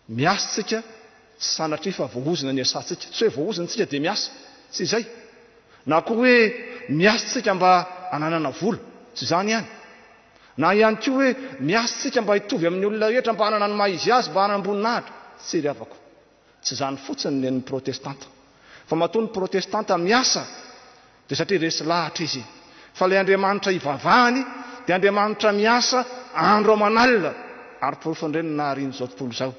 miasa tsika tsy sanatria fa voahozona ny asantsika. Tsy hoe voahozona tsika dia miasa. Tsy izay. Na koa hoe miasa tsika mba hananana vola. Tsy izany ihany. Na ihany koa hoe miasa tsika mba hitovy amin'ny olona rehetra, mba hanana ny maha izy azy, mba hanam-boninahitra. Tsia ry havako. Tsy izany fotsiny ny an'ny protestanta. Fa matoa ny protestanta miasa dia satria resy lahatra izy fa ilay Andriamanitra ivavahany dia Andriamanitra miasa andro aman'alina ary porofon'ireny ny naharian'izao tontolo izao.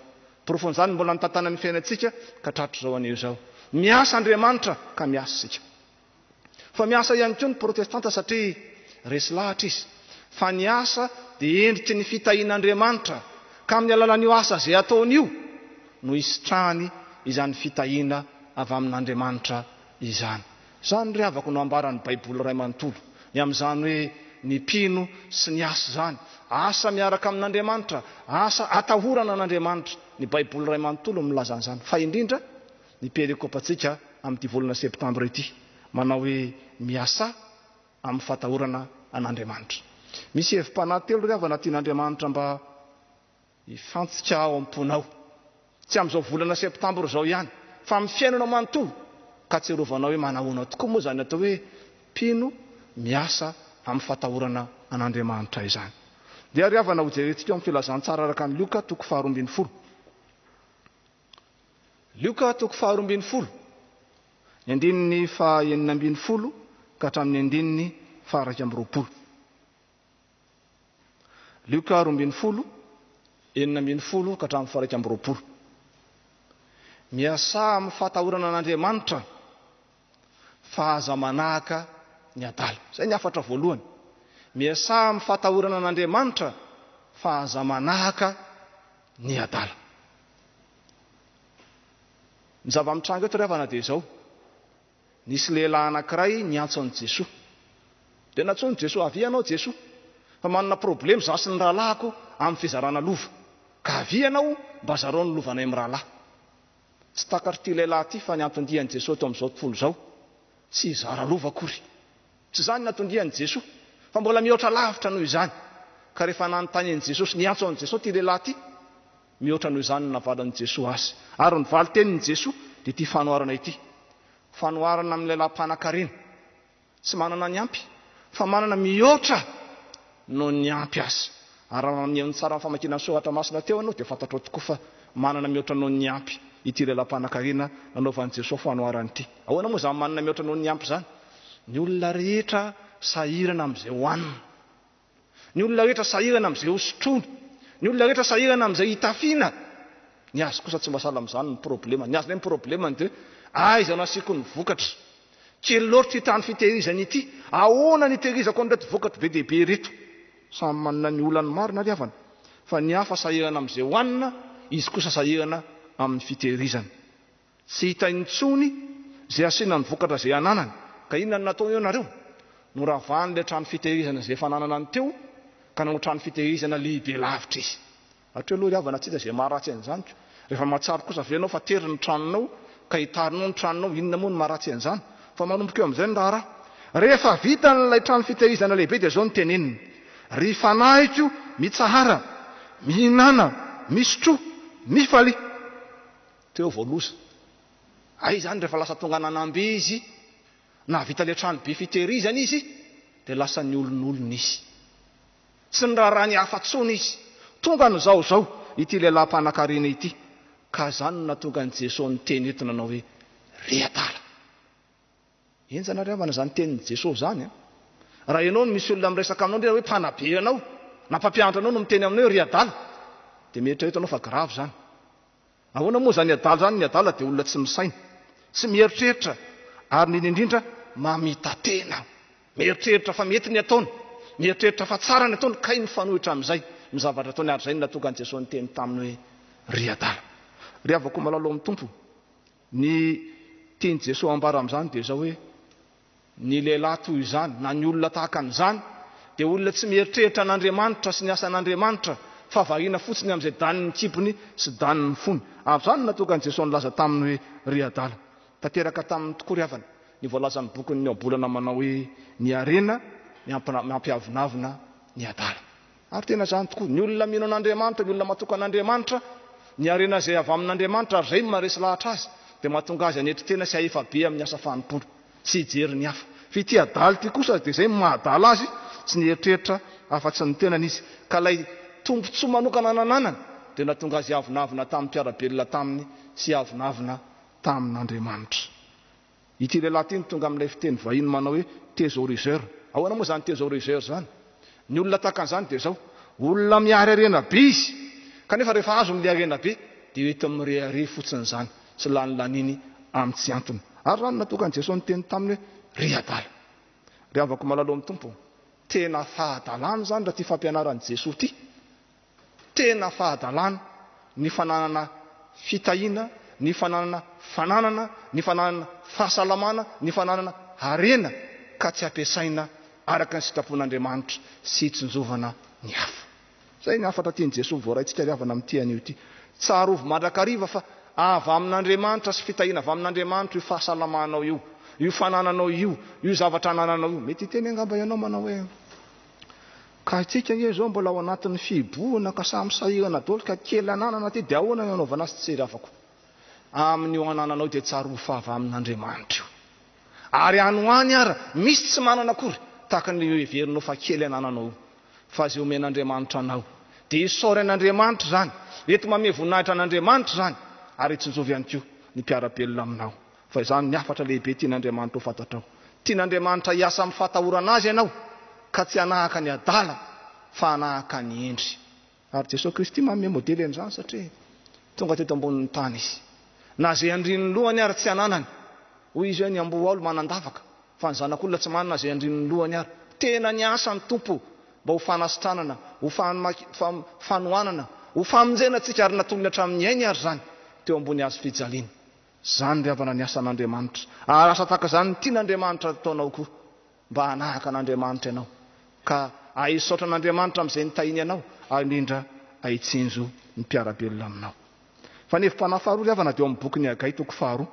Porofon'izany ny mbola nitantanany ny fiainantsika ka tratr'izao anio izao. Miasa Andriamanitra ka miasa isika. Fa miasa ihany koa ny protestanta satria resy lahatra izy fa ny asa dia endriky ny fitahian'Andriamanitra ka amin'ny alalan'io asa izay ataony io no hisitrahany izany fitahiana avy amin'Andriamanitra izany. Izany ry havako no ambaran'ny Baiboly iray manontolo ny amin'izany hoe ny mpino sy ny asa izany. Asa miaraka amin'Andriamanitra, asa atahorana an'Andriamanitra. Ny Baiboly iray manontolo no milaza an'izany. Fa indrindra ny perikopantsika amin'ity volana septambra ity, manao hoe miasà amin'ny fatahorana an'Andriamanitra. Misy hevi-panahy telo ry havana tian'Andriamanitra mba hifantsika ao am-ponao. Tsy amin'izao volana septambra izao ihany, fa amin'ny fiainanao manontolo, ka tsiarovanao hoe manahoana tokoa moa izany atao hoe mpino miasa amin'ny fatahorana an'Andriamanitra izany. Dia ry havana hojerentsika ao amin'ny filazantsara araka an'i Lioka toko faharoa ambinifolo. Lioka toko faharoa ambinifolo, ny andininy faha 16 ka hatramin'ny andininy faha 21. Lioka 12, 16 ka hatramin'ny faha 21. Miasà amin'ny fahatahorana an'Andriamanitra fa aza manahaka ny adala. Izay ny hafatra voalohany. Miasà amin'ny fahatahorana an'Andriamanitra fa aza manahaka ny adala. Ny zava-mitranga eto ry havana dia izao. Nisy lehilahy anankiray niantso an'i Jesoa. Dia nantsoin'i Jesoa, avia ianao Jesoa, fa manana problema izaho sy ny rahalahiko amin'ny fizarana lova. Ka avia ianao mba zarao ny lovanay mirahalahy. Tsy takatr'ity lehilahy ity fa ny anton-dian'i Jesoa eto amin'izao tontolo izao tsy hizara lova akory. Tsy izany ny anton-dian'i Jesoa, fa mbola mihoatra lavitra noho izany. Ka rehefa nanontany an'i Jesoa sy niantso an'i Jesoa ity lehilahy ity, mihoatra noho izany no navalin'i Jesoa azy. Ary ny valin-tenin'i Jesoa dia ity fanoharana ity. Fanoharana amin'ny lehilahy mpanankarena. Tsy manana ny ampy, fa manana mihoatra noho ny ampy aza. Ary raha mihaino tsara ny famakiana ny soratra masina teo ianao dia fantatrao tokoa fa manana mihoatra noho ny ampy ity lehilahy mpanankarena nanaovan'i Jesoa fanoharana ity. Ahoana moa izany manana mihoatra noho ny ampy izany? Ny olona rehetra sahirana amin'izay hohanina. Ny olona rehetra sahirana amin'izay hosotroina. Ny olona rehetra sahirana amin'izay hitafiana. Ny azy kosa tsy mba sahala amin'izany ny problema. Ny azy indray ny problemany dia hoe aiza no asiako ny vokatra. Kely loatra ity trano fitehirizana ity. Ahoana no hitehirizako an'ireto vokatro be dia be ireto? Samy manana ny olany marina ry havana. Fa ny hafa sahirana amin'izay hohanina, izy kosa sahirana amin'ny fitehirizana. Tsy hita intsony izay asiana ny vokatra izay ananany. Ka inona no nataony eo nareo? Noravany ilay trano fitehirizana izay efa nananany teo ka nanao trano fitehirizana lehibe lavitra izy. Hatreo aloha ry havana tsy hita izay maharatsy an'izany ko. Rehefa mahatsiaro kosa ve ianao fa tery ny tranonao ka hitarinao ny tranonao inona moa no maharatsy an'izany? Fa manomboka eo amin'izay ny raharaha. Rehefa vitany ilay trano fitehirizana lehibe dia izao no teneniny, Ry fanahiko mitsahara, mihinàna, misotroa, mifalia. Teo vao loza. Hay izany rehefa lasa tonga nanambe izy, nahavita ilay trano be fitehirizana izy, dia lasa niolonolona izy. Tsy niraharaha ny hafa intsony izy. Tonga ny izao izao ity lehilahy mpanankarena ity, ka izany no nahatonga an'i Jesoa niteny eto nanao hoe, Ry adala! Henjana ry havana izany tenin'i Jesoa izany an! Raha ianao no misy olona miresaka aminao indrindra hoe mpanabe anao na mpampianatra anao no miteny aminao hoe ry adala dia mieritrereta anao fa grave izany. Ahoana moa izany adala izany? Ny adala dia olona tsy misaina, tsy mieritreritra ary indrindra indrindra mamita-tena. Mieritreritra fa mety ny ataony, mieritreritra fa tsara ny ataony kay mifanohitra amin'izay ny zavatra ataony ary izay no nahatonga an'i Jesoa niteny taminy hoe ry adala. Ry havako malala ao amin'ny Tompo, ny. tian'i Jesoa ambara amin'izany dia izao hoe, ny lehilahy toy izany na ny olona tahaka an'izany dia olona tsy mieritreritra an'Andriamanitra sy ny asan'Andriamanitra fa variana fotsiny amin'izay danin'ny kibony sy danin'ny fony. Ary izany no nahatonga an'i Jesoa nilaza taminy hoe, Ry adala. Tanteraka taminy tokoa ry havana ny voalazan'ny bokin'ny Ohabolana manao hoe, Ny harena mampiavonavona ny adala. Ary tena izany tokoa. Ny olona mino an'Andriamanitra, ny olona matoky an'Andriamanitra, ny harena izay avy amin'Andriamanitra ary izay no maharesy lahatra azy, dia mahatonga azy hanetry tena sy hahefa be amin'ny asa fanompoana, tsy hijery ny hafa. Fa ity adala ity kosa dia izay no maha-adala azy, tsy nieritreritra afa-tsy ny tenany izy, ka ilay tombontsoa manokana nananany dia nahatonga azy hiavonavona tamin'ny mpiara-belona taminy sy hiavonavona tamin'Andriamanitra. Ity lehilahy ity no tonga amin'ilay fiteny vahiny manao hoe thésauriseur. Ahoana moa izany thésauriseur izany? Ny olona tahaka an'izany dia izao, olona mihary harena be izy, kanefa rehefa azony ilay harena be dia entiny mirehareha fotsiny izany sy lanilaniny amin'ny tsy antony. Ary izany no nahatonga an'i Jesoa niteny taminy hoe, Ry adala! Ry havako malala ao amin'ny Tompo, tena fahadalana izany raha ity fampianaran'i Jesoa ity. Tena fahadalana ny fananana fitahiana, ny fananana fananana, ny fananana fahasalamana, ny fananana harena ka tsy ampiasaina araka ny sitrapon'Andriamanitra sy hitsinjovana ny hafa. Izay ny hafatra tian'i Jesoa voaraintsika ry havana amin'ity anio ity. Tsarovy mandrakariva fa avy amin'Andriamanitra sy fitahiana avy amin'Andriamanitra io fahasalamanao io, io fanananao io, io zavatra anananao io. Mety hiteny angamba ianao manao hoe. Ka itsika ange izao mbola ao anatin'ny fihibohana ka samy sahirana daholo ka kely ananana aty dia ahoana ny hanaovana azy tsy afako. Amin'io anananao dia tsarovy fa avy amin'Andriamanitra io. Ary any ho any ara misy tsy manana akory tahaka ny heverinao fa kely anananao io. Fa izay omen'Andriamanitra anao dia isaory an'Andriamanitra izany, ento manome voninahitra an'Andriamanitra izany ary tsinjovy ihany koa ny mpiara-belona aminao. Fa izany ny hafatra lehibe tian'Andriamanitra ho fantatrao. Tian'Andriamanitra hiasa amin'ny fahatahorana Azy ianao, ka tsy hanahaka ny adala, fa hanahaka ny hendry. Ary Jesoa Kristy manome modely an'izany satria tonga teto ambonin'ny tany Izy. Na izay andrin'ny lohany ary tsy ananany. Hoy Izy hoe ny amboa aolo manan-davaka, fa ny Zanak'olona tsy manana izay andrin'ny lohany ary. Tena niasa ny Tompo mba ho fanasitranana, ho fanohanana, ho famonjena antsika ary natolony hatramin'ny ainy ary izany teo ambony hazo fijaliana. Izany ry havana ny asan'Andriamanitra. Ary asa tahaka izany no tian'Andriamanitra hataonao koa, mba hanahaka an'Andriamanitra ianao, ka hahisaotra an'Andriamanitra amin'izay nitahiany anao, ary indrindra hahitsinjo ny mpiara-belona aminao. Fa ny hevi-panahy faharoa ry havana dia ao amin'ny bokin'i Hagay toko faharoa.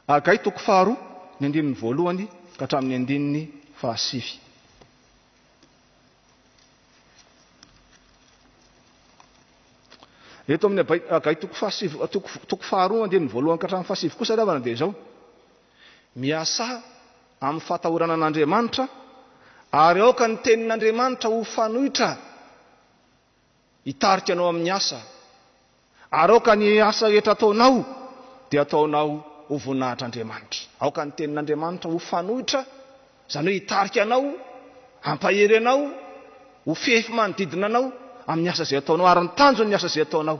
Hagay toko faharoa, ny andininy voalohany ka hatramin'ny andininy fahasivy. Eto amin'ny Hagay toko fahasivy, toko, toko faharoa andininy voalohany ka hatramin'ny fahasivy kosa ry havana dia izao. Miasà amin'ny fahatahorana an'Andriamanitra ary aoka ny tenin'Andriamanitra ho fanoitra hitarika anao amin'ny asa Ary aoka ny asa rehetra ataonao dia ataonao ho voninahitr'Andriamanitra. Aoka ny tenin'Andriamanitra ho fanoitra, izany hoe hitarika anao, hampahery anao, ho fefy manodidina anao amin'ny asa izay ataonao. Ary ny tanjon'ny asa izay ataonao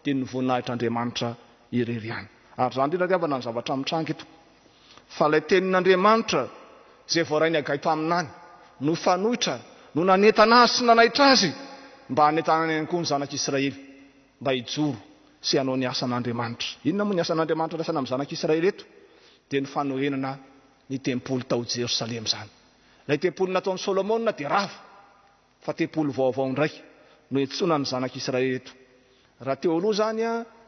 dia ny voninahitr'Andriamanitra irery ihany. Ary izany indrindra ry havana ny zavatra mitranga eto. Fa ilay tenin'Andriamanitra izay voarain'i Hagay mpaminany no fanoitra, no nanentana azy sy nanaitra azy mba hanentanana ihany koa ny zanak'Israely mba hijoro sy hanao ny asan'Andriamanitra. Inona moa ny asan'Andriamanitra raisana amin'ny zanak'Israely eto? Dia ny fanorenana ny tempoly tao Jerosalema izany. Ilay tempoly nataon'i Solomona dia rava. Fa tempoly vaovao indray no iantsoana ny zanak'Israely eto. Raha teo aloha izany,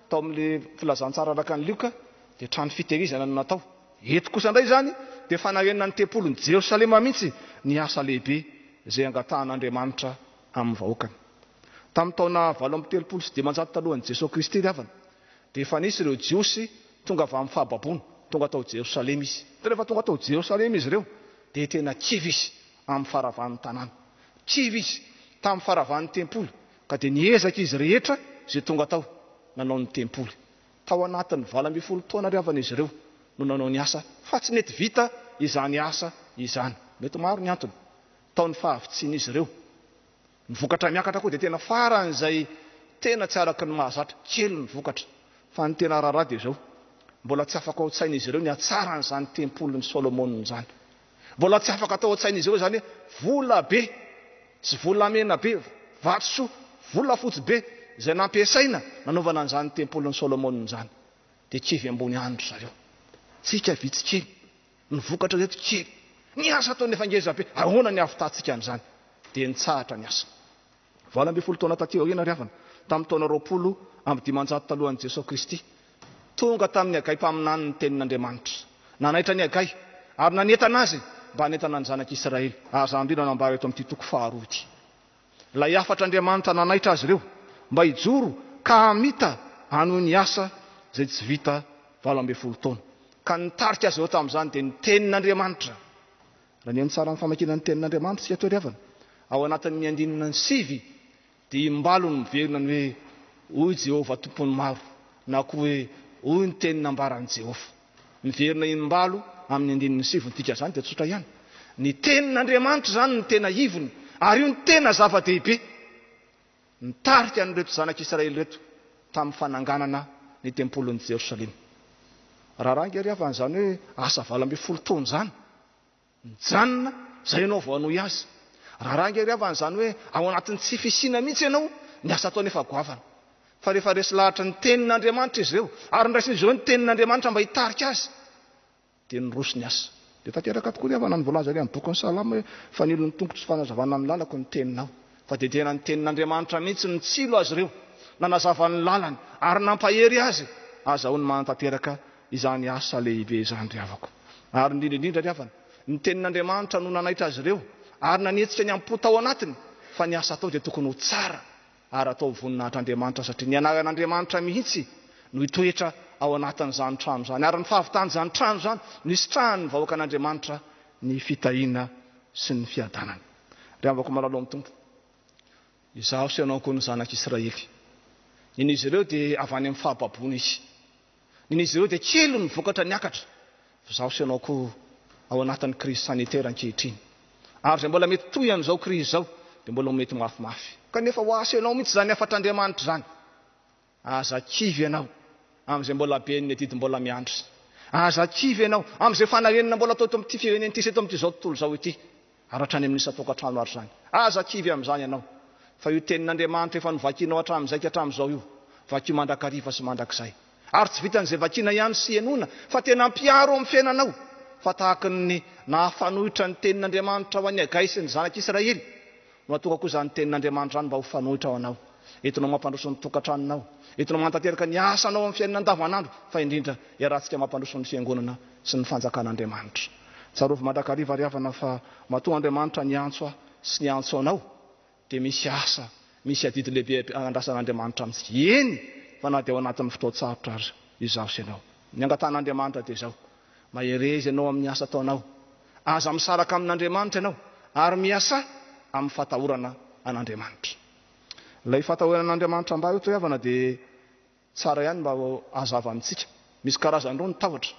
tao amin'ilay filazantsara araka an'i Lioka, dia trano fitehirizana no natao. Eto kosa indray izany dia fanarenana ny tempolin'i Jerosalema mihitsy ny asa lehibe izay angatahan'Andriamanitra amin'ny vahoakany. Tamin'ny taona 538 talohan'i Jesoa Kristy ry havana, dia efa nisy ireo Jiosy tonga avy amin'ny fahababoana, tonga tao Jerosalema izy. Rehefa tonga tao Jerosalema izy ireo, dia tena kivy izy amin'ny faharavan'ny tanàna. Kivy izy tamin'ny faharavan'ny tempoly, ka dia niezaka izy rehetra izay tonga tao nanao ny tempoly. Tao anatin'ny 18 taona ry havana izy ireo no nanao ny asa, fa tsy nety vita izany asa izany. Mety maro ny antony. Tao ny fahavitsian'izy ireo. Ny vokatra miakatra koa dia tena faran'izay tena tsy araka ny mahazatra, kely ny vokatra. Fa ny tena raharaha dia izao, mbola tsy afaka ao an-tsain'izy ireo ny hatsaran'izany tempolin'i Solomona izany. Mbola tsy afaka atao an-tsain'izy ireo izany hoe vola be sy volamena be, vatosoa, volafotsy be izay nampiasaina nanaovana an'izany tempolin'i Solomona izany. Dia kivy ambony andry zareo. Tsika vitsy kely. Ny vokatra ireto kely. Ny asa ataony efa ngeza be. Ahoana ny hahavitantsika an'izany? Dia nitsahatra ny asa. 18 taona taty aoriana ry havana, tamin'ny taona 520 talohan'i Jesoa Kristy, tonga tamin'i Hagay mpaminany ny tenin'Andriamanitra. Nanaitra an'i Hagay ary nanentana azy mba hanentana ny zanak'Israely. Ary izany indrindra no ambara eto amin'ity toko faharoa ity. Ilay hafatr'Andriamanitra nanaitra azy ireo mba hijoro ka hamita hanohy ny asa izay tsy vita 18 taona. Ka nitarika azy ireo tamin'izany dia ny tenin'Andriamanitra. Raha nihaino tsara ny famakiana ny tenin'Andriamanitra isika teo ry havana, ao anatin'ny andininy sivy dia imbalo no miverina ny hoe hoy Jehovah Tompon'ny maro na koa hoe hoy ny teny nambaran'i Jehovah. Miverina imbalo amin'ny andininy sivy ny dikan'izany dia tsotra ihany. Ny tenin'Andriamanitra izany no tena ivony ary io no tena zava-dehibe nitarika an'ireto zanak'Israely ireto tamin'ny fananganana ny tempolin'i Jerosalema. Raharaha ange ry havana izany hoe asa 18 taona izany. Mijanona, izay ianao vao hanohy azy. Raharaha ange ry havana izany hoe ao anatin'ny tsy fisiana mihitsy ianao, ny asa atao nefa goavana. Fa rehefa resy lahatra ny tenin'Andriamanitra izy ireo, ary noraisin'izy ireo ny tenin'Andriamanitra mba hitarika azy, dia niroso ny asa. Dia tanteraka tokoa ry havana ny voalaza ery amin'ny bokin'ny Salamo hoe, Fanilo ny tongotro sy fanazavana ny lalako ny teninao. Fa dia tena ny tenin'Andriamanitra mihitsy no nitsilo azy ireo, nanazava ny lalany, ary nampahery azy azahoany manatanteraka izany asa lehibe izany ry havako. Ary indrindra indrindra ry havana, ny tenin'Andriamanitra no nanaitra azy ireo ary nanetsika ny am-po tao anatiny fa ny asa atao dia tokony ho tsara ary atao ho voninahitr'Andriamanitra satria ny anaran'Andriamanitra mihitsy no hitoetra ao anatin'izany trano izany ary ny fahavitan'izany trano izany no hisitrahan'ny vahoakan'Andriamanitra ny fitahiana sy ny fiadanana. Ry havako malala ao amin'ny Tompo, izaho sy ianao koa no zanak'Israely. Ny an'izy ireo dia avy any amin'ny fahababoana izy. Ny an'izy ireo dia kely ny vokatra niakatra. Fa izaho sy ianao koa ao anatin'ny crise sanitaire ankehitriny. Ary izay mbola mety toy an'izao crise izao dia mbola ho mety mafimafy. Kanefa ho ahy sy ianao mihitsy izany hafatr'Andriamanitra izany. Aza kivy ianao amin'izay mbola ben'ny adidy mbola miandry. Aza kivy ianao amin'izay fanarenana mbola atao eto amin'ity firenena ity sy eto amin'ity izao tontolo izao ity. Ary hatrany amin'ny isan-tokantrano ary izany. Aza kivy amin'izany ianao. Fa io tenin'Andriamanitra efa novakianao hatramin'izay ka hatramin'izao io, vakio mandrakariva sy mandrakizay. Ary tsy vitan'izay vakiana ihany sy henoina, fa tena ampiharo amin'ny fiainanao. Fa tahaka ny nahafanohitra ny tenin'Andriamanitra ho an'i Hagay sy ny zanak'Israely, no hahatonga koa izany tenin'Andriamanitra izany mba ho fanohitra ho anao. Entinao mampandroso ny tokantranonao, entinao manatanteraka ny asanao amin'ny fiainana andavanandro, fa indrindra iarahantsika mampandroso ny fiangonana sy ny fanjakan'Andriamanitra. Tsarovy mandrakariva ry havana fa matoa Andriamanitra niantso ahy sy niantso anao dia misy asa, misy adidy lehibe andrasan'Andriamanitra amintsika. Eny fa na dia ao anatin'ny fotoan-tsarotra aza izaho sy ianao. Ny angatahan'Andriamanitra dia izao, mahereza ianao amin'ny asa ataonao, aza misaraka amin'Andriamanitra ianao ary miasà amin'ny fatahorana an'Andriamanitra. Ilay fatahorana an'Andriamanitra ambara eto ry havana dia Tsara ihany mba ho hazava amintsika. Misy karazany roa ny tahotra.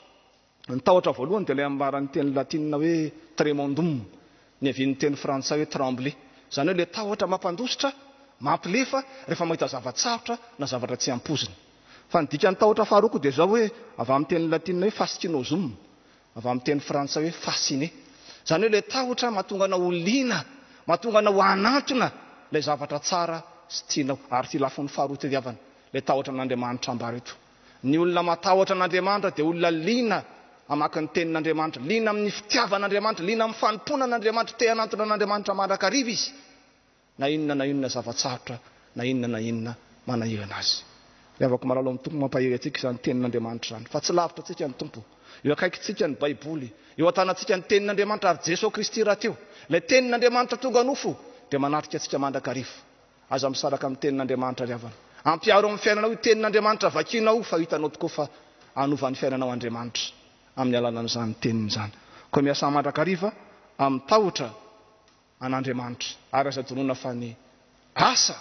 Ny tahotra voalohany dia ilay ambaran'ny teny latinina hoe tremendum, niavian'ny teny frantsay hoe trembler. Izany hoe ilay tahotra mampandositra, mampilefa rehefa mahita zava-tsarotra na zavatra tsy ampoizina. Fa ny dikan'ny tahotra faharoa koa dia izao hoe avy amin'ny teny latinina hoe fascinosum, Avy amin'ny teny frantsay hoe fasciné. Izany hoe ilay tahotra mahatonga anao ho liana, mahatonga anao hanantona ilay zavatra tsara sy tianao. Ary ity lafiny faharoa ity ry havana, ilay tahotra an'Andriamanitra ambara eto. Ny olona matahotra an'Andriamanitra dia olona liana hamaky ny tenin'Andriamanitra, liana amin'ny fitiavan'Andriamanitra, liana amin'ny fanompoana an'Andriamanitra, te hanantona an'Andriamanitra mandrakariva izy. na inona na inona zava-tsarotra, na inona na inona manahirana azy. Ry havako malala ao amin'ny Tompo, mampahery antsika izany Tenin'Andriamanitra izany, fa tsy lavitra antsika ny Tompo. Eo akaikintsika ny Baiboly, eo an-tanantsika ny Tenin'Andriamanitra, ary Jesoa Kristy rahateo, ilay Tenin'Andriamanitra tonga nofo, dia manatrika antsika mandrakariva. Aza misaraka amin'ny Tenin'Andriamanitra ry havana. Ampiharo amin'ny fiainanao io Tenin'Andriamanitra vakianao io, fa hitanao tokoa fa hanova ny fiainanao Andriamanitra amin'ny alalan'izany Teniny izany. Koa miasà mandrakariva amin'ny tahotra an'Andriamanitra. Ary aza adinoina fa ny asa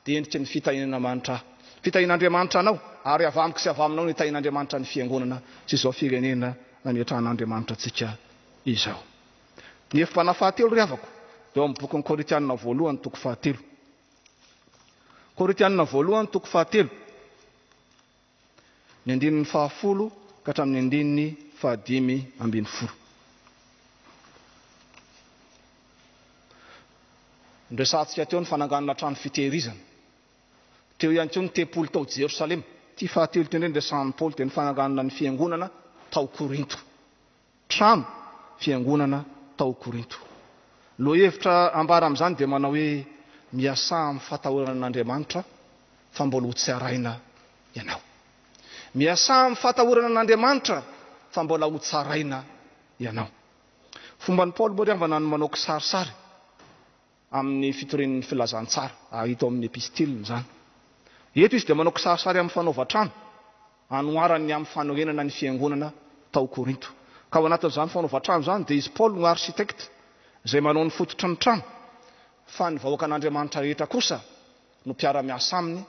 dia endriky ny fitahian'Andriamanitra ahy. Fitahian'Andriamanitra anao, ary avy amiko sy avy aminao no hitahian'Andriamanitra ny Fiangonana sy izao firenena nametrahan'Andriamanitra antsika izao. Ny hevi-panahy fahatelo ry havako dia ao amin'ny bokin'ny Korintianina voalohany toko fahatelo. Korintianina voalohany toko fahatelo. Ny andininy fahafolo ka hatramin'ny andininy fahadimy ambin'ny folo. Noresahantsika teo ny fananganana trano fitehirizana. Teo ihany koa ny tempoly tao Jerosalema. Ity fahatelo ity indray no resahan'i Paoly dia ny fananganana ny fiangonana tao Korinto. Trano fiangonana tao Korinto. Lohahevitra ambara amin'izany dia manao hoe miasà amin'ny fatahorana an'Andriamanitra fa mbola ho tsaraina ianao. Miasà amin'ny fatahorana an'Andriamanitra fa mbola ho tsaraina ianao. Fomban'i Paoly moa ry havana ny manao kisarisary amin'ny fitoriany ny filazantsara, ary hita ao amin'ny epistiliny izany. Eto izy dia manao kisarisary amin'ny fanaovan-trano, anoharany ny amin'ny fanorenana ny fiangonana tao Korinto. Ka ao anatin'izany fanaovan-trano izany dia izy Paoly no architecte izay manao ny fototry ny trano, fa ny vahoakan'Andriamanitra rehetra kosa no mpiara-miasa aminy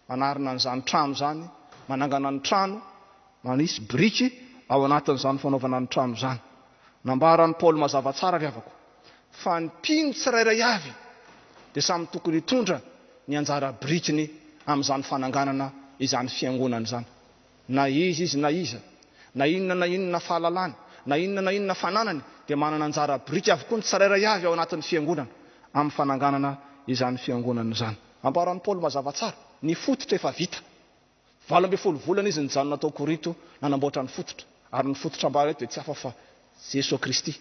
manarina an'izany trano izany, manangana ny trano, manisy biriky ao anatin'izany fanaovana ny trano izany. Nambaran'i Paoly mazava tsara ry havako fa ny mpino tsirairay avy dia samy tokony hitondra ny anjara birikiny amin'izany fananganana izany fiangonana izany. Na iza izy na iza, na inona na inona fahalalany, na inona na inona fananany dia manana anjara biriky avokoa ny tsirairay avy ao anatin'ny fiangonana amin'ny fananganana izany fiangonana izany. Ambaran'i Paoly mazava tsara, ny fototra efa vita. 18 volana izy nijanona tao Korinto nanamboatra ny fototra, ary ny fototra ambara eto dia tsy hafa fa Jesoa Kristy,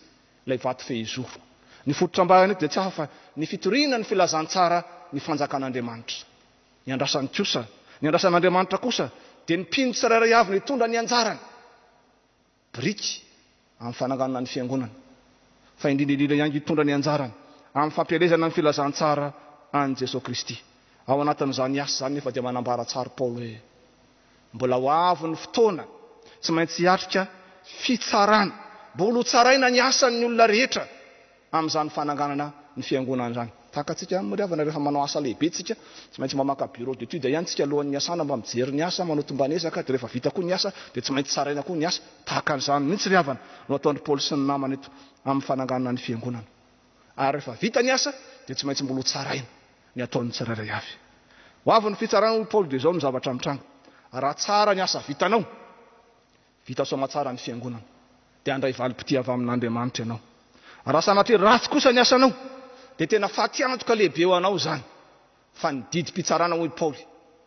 ilay vato fehizoro. Ny fototra ambara eto dia tsy hafa fa ny fitoriana ny filazantsara ny fanjakan'Andriamanitra. Ny andrasany kosa, ny andrasan'Andriamanitra kosa dia ny mpino tsirairay avy no hitondra ny anjarany. Biriky amin'ny fananganana ny fiangonana, fa indrindra indrindra ihany hitondra ny anjarany amin'ny fampielezana ny filazantsara an'i Jesoa Kristy. Ao anatin'izany asa izany nefa dia manambara tsara Paoly hoe, Mbola ho avy ny fotoana tsy maintsy hiatrika fitsarana, mbola ho tsaraina ny asan'ny olona rehetra amin'izany fananganana ny fiangonana izany. Tahaka antsika ihany moa ry havana rehefa manao asa lehibe tsika, tsy maintsy mba maka bureau d'étude ihany tsika alohan'ny hiasana mba mijery ny asa, manao tomban'ezaka, dia rehefa vita koa ny asa dia tsy maintsy tsaraina koa ny asa. Tahaka an'izany mihitsy ry havana no ataon-dry Paoly sy ny namany eto amin'ny fananganana ny fiangonana. Ary rehefa vita ny asa dia tsy maintsy mbola ho tsaraina ny ataon'ny tsirairay avy. Ho avy ny fitsarana hoy Paoly dia izao no zavatra mitranga, raha tsara ny asa vitanao, Vita soamatsara ny fiangonana, dia handray valim-pitia avy amin'Andriamanitra ianao. Raha sanatria ratsy kosa ny asanao, dia tena fatiantoka lehibe ho anao izany. Fa ny didim-pitsarana, hoy Paoly,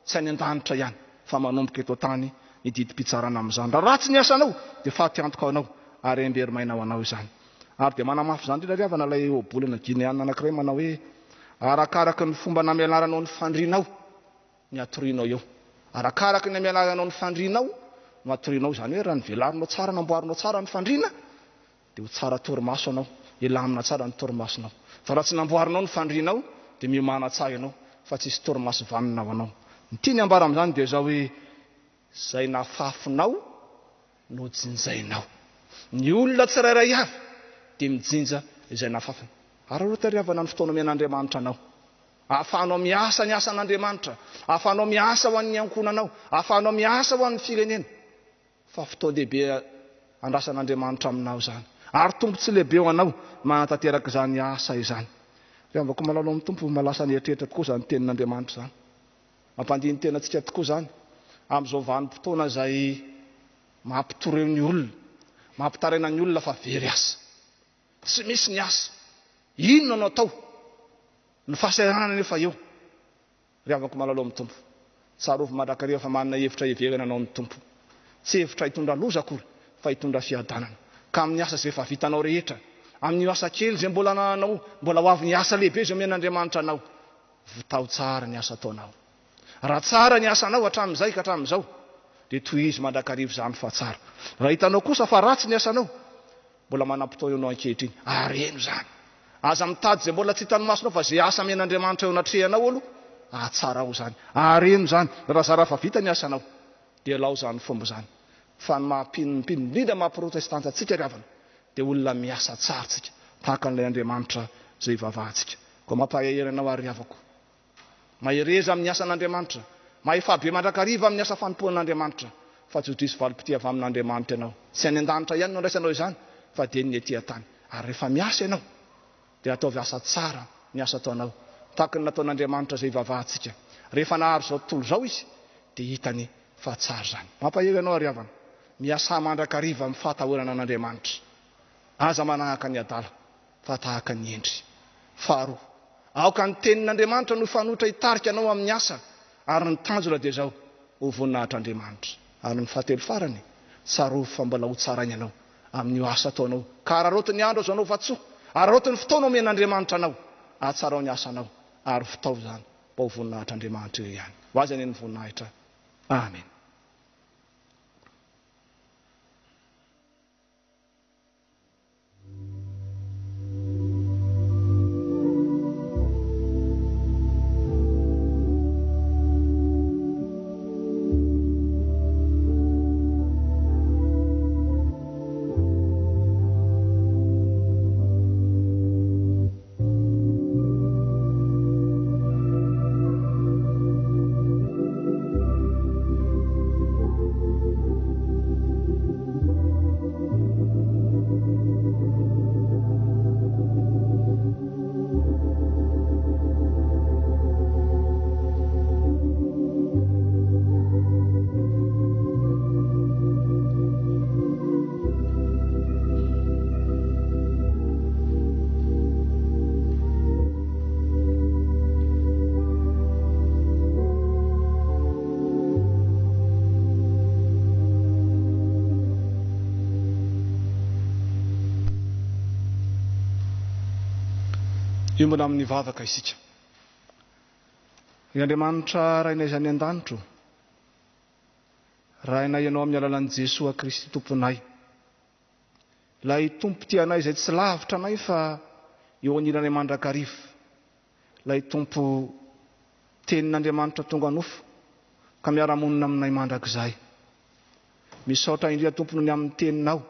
tsy any an-danitra ihany, fa manomboka eto an-tany ny didim-pitsarana amin'izany. Raha ratsy ny asanao, dia fatiantoka ho anao, ary aim-berimaina ho anao izany. Ary dia manamafy izany indrindra ry havana ilay ohabolana gineana anankiray manao hoe, Arakaraky ny fomba namelaranao ny fandrianao, ny hatorianao eo. Arakaraka ny amelaranao ny fandrianao no hatorianao, izany hoe raha novelarinao tsara, namboarinao tsara ny fandriana dia ho tsara torimaso ianao, hilamina tsara ny torimasonao. Fa raha tsy namboarinao ny fandrianao dia miomàna tsara ianao fa tsy hisy torimaso vanona ho anao. Ny tiany ambara amin'izany dia izao hoe izay nafafinao no jinjainao. Ny olona tsirairay avy dia mijinja izay nafafiny. Ary aloha tariavana ny fotoana omen'Andriamanitra anao. Ahafahanao miasa ny asan'Andriamanitra, ahafahanao miasa ho an'ny ankohonanao, ahafahanao miasa ho an'ny firenena. Fa fotoan-dehibe andrasan'Andriamanitra aminao izany. Ary tombontsoa lehibe ho anao manatanteraka izany asa izany. Ry havako malala ao amin'ny Tompo, mahalasa ny eritreritra tokoa izany tenin'Andriamanitra izany. Mampandini-tena antsika tokoa izany amin'izao vanim-potoana izay mampitoreo ny olona, mampitaraina ny olona fa very asa. Tsy misy ny asa. Inona no atao? Ny fahasahiranana anefa eo. Ry havako malala ao amin'ny Tompo, tsarovy mandrakariva fa manana hevitra hiheverana anao ny Tompo. Tsy hevitra hitondra loza akory fa hitondra fiadanana. Ka amin'ny asa izay efa vitanao rehetra, amin'io asa kely izay mbola anananao, mbola ho avy ny asa lehibe izay omen'Andriamanitra anao, vitaho tsara ny asa ataonao. Raha tsara ny asanao hatramin'izay ka hatramin'izao, dia tohizo mandrakariva izany fa tsara. Raha hitanao kosa fa ratsy ny asanao, Mbola manam-potoana ianao ankehitriny. Areno izany. Aza mitady izay mbola tsy hitan'ny masonao fa izay asa amen'Andriamanitra eo anatrehanao aloha, ahatsarao izany. Areno izany. Raha zara fa vita ny asanao, dia alao izany fomba izany. Fa ny maha mpino ny mpino, indrindra maha protestanta antsika ry havana, dia olona miasa tsara isika, tahaka an'ilay Andriamanitra izay ivavahantsika. Koa mampahery anao àry ry havako. Mahereza amin'ny asan'Andriamanitra. Mahefà be mandrakariva amin'ny asa fanompoan'Andriamanitra, fa tsy ho diso valim-pitia avy amin'Andriamanitra ianao. Tsy any an-danitra ihany no andraisanao izany, fa dia ny ety an-tany. Ary rehefa miasa ianao, dia ataovy asa tsara ny asa ataonao, tahaka ny nataon'Andriamanitra izay ivavahantsika. Rehefa nahary izao tontolo izao Izy, dia hitany fa tsara izany. Mampahery anao àry havana, miasà mandrakariva amin'ny fahatahorana an'Andriamanitra. Aza manahaka ny adala. fa tahaka ny hendry. Faharoa, aoka ny Tenin'Andriamanitra no hifanohitra hitarika anao amin'ny asa, ary ny tanjona dia izao, Ho voninahitr'Andriamanitra. Ary ny fahatelo farany, tsarovy fa mbola ho tsaraina ianao amin'io asa ataonao, ka araraoty ny andro azonao vatosoa, araraoty ny fotoana omen'Andriamanitra anao, ahatsarao ny asanao, ary vitao izany mba ho voninahitr'Andriamanitra irery ihany. Ho Azy anie ny voninahitra. Amena. Hiombona amin'ny vavaka isika. Ry Andriamanitra Rainay izay any an-danitra ô, Rainay Ianao amin'ny alalan'i Jesoa Kristy Tomponay. Ilay Tompo tia anay izay tsy lavitra anay fa eo anilanay mandrakariva. Ilay Tompo Tenin'Andriamanitra tonga nofo ka miara-monina aminay mandrakizay. Misaotra indrindra Tompo noho ny amin'ny Teninao.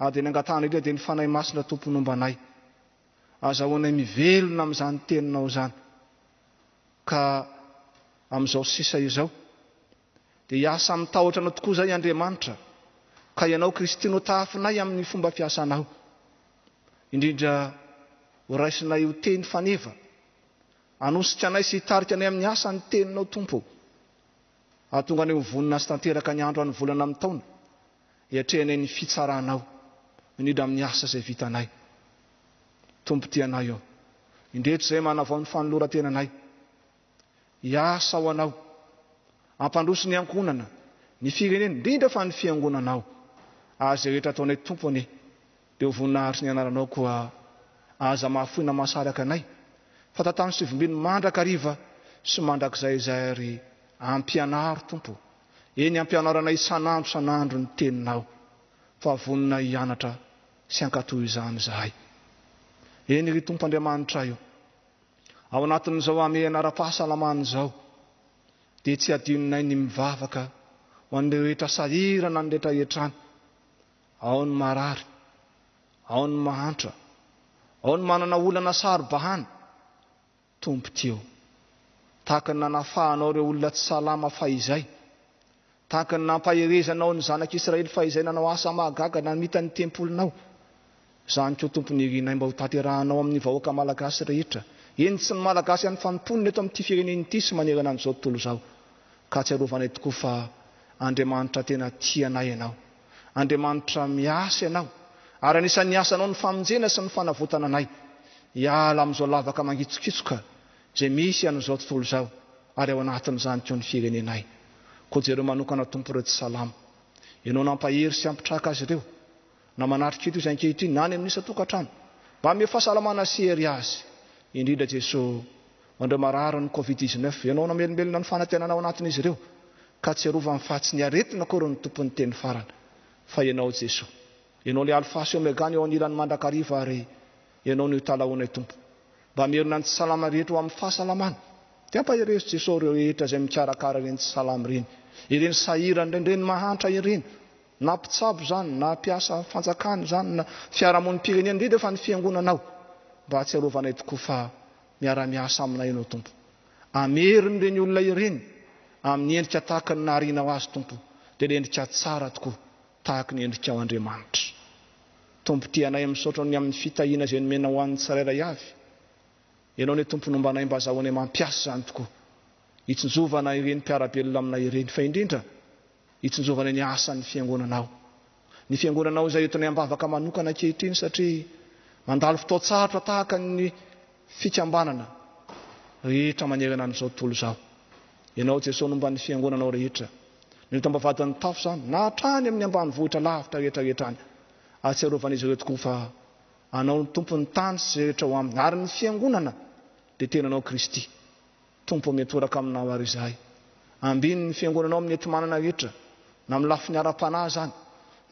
Ary dia ny angatahana indrindra dia ny Fanahy Masina Tompo nomba anay. Azahoanay mivelona amin'izany Teninao izany. Ka amin'izao sisa izao dia hiasa amin'ny tahotra Anao tokoa izay Andriamanitra, ka Ianao Kristy no tahafinay amin'ny fomba fiasanao. Indrindra ho raisinay ho teny faneva, hanosika anay sy hitarika anay amin'ny asa ny Teninao Tompo ô. Hahatonga anay ho vonona sy tanteraka ny andro any volana amin'ny taona, hiatrehanay ny fitsaranao, indrindra amin'ny asa izay vitanay. Tompo tia anay ô, indreto izay manavao ny fanoloran-tenanay. Hiasa ho Anao. Hampandroso ny ankohonana, ny firenena, indrindra fa ny fiangonanao. Ary izay rehetra ataonay Tompo anie dia ho voninahitry ny anaranao koa aza mahafoy na mahasaraka anay fa tantano sy vimbino mandrakariva sy mandrakizay izay ary ampianaro Tompo eny ampianaro anay isan'andro isan'andro ny teninao fa vonona hianatra sy hankatò izany izahay. Eny ry Tompo Andriamanitray o! Ao anatin'izao hamehana ara-pahasalamana izao dia tsy adinonay ny mivavaka ho an'ireo rehetra sahirana any rehetra any. Ao ny marary, ao ny mahantra, ao ny manana olana saro-bahana. Tompo tia o! Tahaka ny nanafahanao ireo olona tsy salama fahizay, Tahaka ny nampaherezanao ny zanak'Israely fahizay nanao asa mahagaga namita ny tempolinao, izany koa Tompo ny irinay mba ho tanterahanao amin'ny vahoaka Malagasy rehetra, eny tsy ny Malagasy ihany fa ny mponina eto amin'ity firenena ity sy manerana an'izao tontolo izao. Ka atsiarovanay tokoa fa Andriamanitra tena tia anay Ianao. Andriamanitra miasa Ianao, ary anisan'ny asanao ny famonjena sy ny fanavotana anay hiala amin'izao lavaka mangitsokitsoka izay misy an'izao tontolo izao ary ao anatin'izany koa ny firenenay. Koa jereo manokana Tompo ireo tsy salama. Ianao nampahery sy hampitraka azy ireo, na manatrika eto izy ankehitriny na any amin'ny isan-tokantrano. Mba hanome fahasalamana sy hery azy. Indrindra Jeso, ho an'ireo marary ny covid 19, Ianao namelombelona ny fanantenana ao anatin'izy ireo, ka tsiarovany fa tsy ny aretina akory no tompon'ny teny farany, fa Ianao Jeso. Ianao ilay Alfa sy Omega ny eo anilany mandrakariva ary Ianao no italahoanay Tompo. Mba hamerina ny tsy salama rehetra ho amin'ny fahasalamana. Dia ampaherezo Jesoa ireo rehetra izay mikarakara ireny tsy salama ireny, ireny sahirana ireny, ireny mahantra ireny, na mpitsabo izany, na mpiasa fanjakana izany, na fiarahamonim-pirenena, indrindra fa ny fiangonanao, mba hahatsiarovanay tokoa fa miara-miasa aminay Ianao Tompo. Amerino ireny olona ireny amin'ny endrika tahaka ny naharianao azy Tompo, dia ilay endrika tsara tokoa tahaka ny endrikao Andriamanitra. Tompo tia anay misaotra ny amin'ny fitahiana izay nomenao ho an'ny tsirairay avy. Ianao anie Tompo no mba anay mba azahoanay mampiasa izany tokoa. Hitsinjovana ireny mpiara-belona aminay ireny fa indrindra hitsinjovana ny asan'ny fiangonanao. Ny fiangonanao izay entinay am-bavaka manokana ankehitriny satria mandalo fotoan-tsarotra tahaka ny fikambanana rehetra manerana an'izao tontolo izao. Ianao Jesoa no mba ny fiangonanao rehetra. Ny eto am-bavahadin'ny tafo izany, na hatrany amin'ny ambanivohitra lavitra rehetra rehetra any. Ahatsiarovan'izy ireo tokoa fa Anao no Tompon'ny tany sy izay rehetra ao aminy, ary ny fiangonana dia tenanao Kristy. Tompo ô miantoraka aminao ary izahay. Ambino ny fiangonanao amin'ny enti-manana rehetra, na amin'ny lafiny ara-panahy izany,